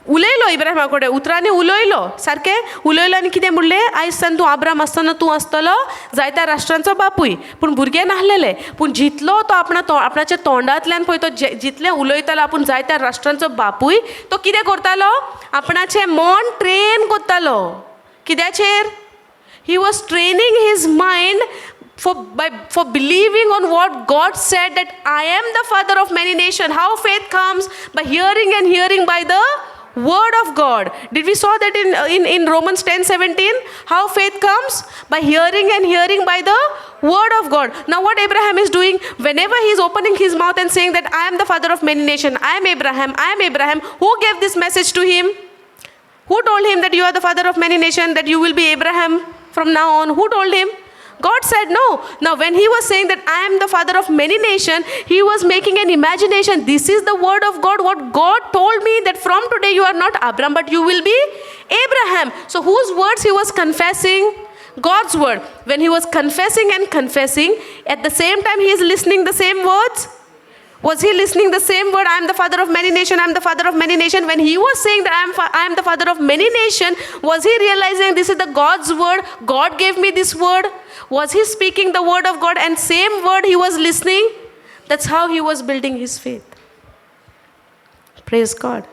उलयलो इब्राहिमा कडेन उतरांनी उलयलो, सारकें उलयलो. आनी कितें म्हणलें? आयज सान तूं आब्राम आसतना तूं आसतलो जायत्या राष्ट्रांचो बापूय. पूण भुरगें नासलेलें. पूण जितलो तो आपणा तो आपणाच्या तोंडांतल्यान पळय तो जितलें उलयतालो आपूण जायत्या राष्ट्रांचो बापूय, तो कितें करतालो? आपणाचें मन ट्रेन करतालो. कित्याचेर? He was training his mind for believing on what God said, that I am the father of many nations. How faith comes? By hearing, and hearing by the word of God. Did we saw that in Romans 10:17? How faith comes? By hearing, and hearing by the word of God. Now what Abraham is doing, whenever he is opening his mouth and saying that I am the father of many nations, I am Abraham, I am Abraham, who gave this message to him? Who told him that you are the father of many nations, that you will be Abraham from now on? Who told him? God said no. Now, when he was saying that I am the father of many nations, he was making an imagination. This is the word of God. What God told me, that from today you are not Abram, but you will be Abraham. So, whose words he was confessing? God's word. When he was confessing and confessing, at the same time he is listening the same words. Was he listening the same word, "I am the father of many nation, I am the father of many nation"? When he was saying that I am the father of many nation, was he realizing this is the God's word? God gave me this word? Was he speaking the word of God and same word he was listening? That's how he was building his faith. Praise God.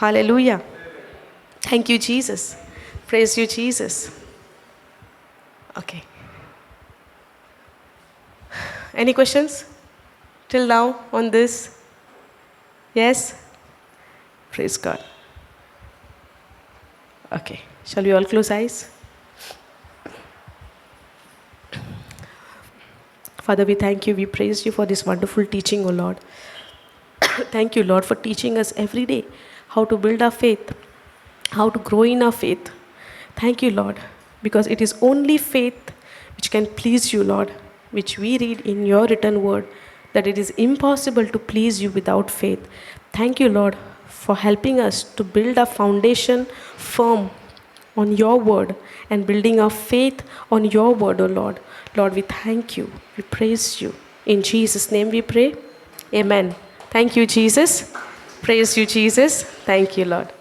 Hallelujah. Thank you, Jesus. Praise you, Jesus. Okay. Any questions till now on this? Yes? Praise God. Okay. Shall we all close eyes? Father, we thank you. We praise you for this wonderful teaching, O Lord. Thank you, Lord, for teaching us every day how to build our faith, how to grow in our faith. Thank you, Lord, because it is only faith which can please you, Lord, which we read in your written word, that it is impossible to please you without faith. Thank you, Lord, for helping us to build our foundation firm on your word and building our faith on your word, O Lord. Lord, we thank you. We praise you. In Jesus' name we pray. Amen. Thank you, Jesus. Praise you, Jesus. Thank you, Lord.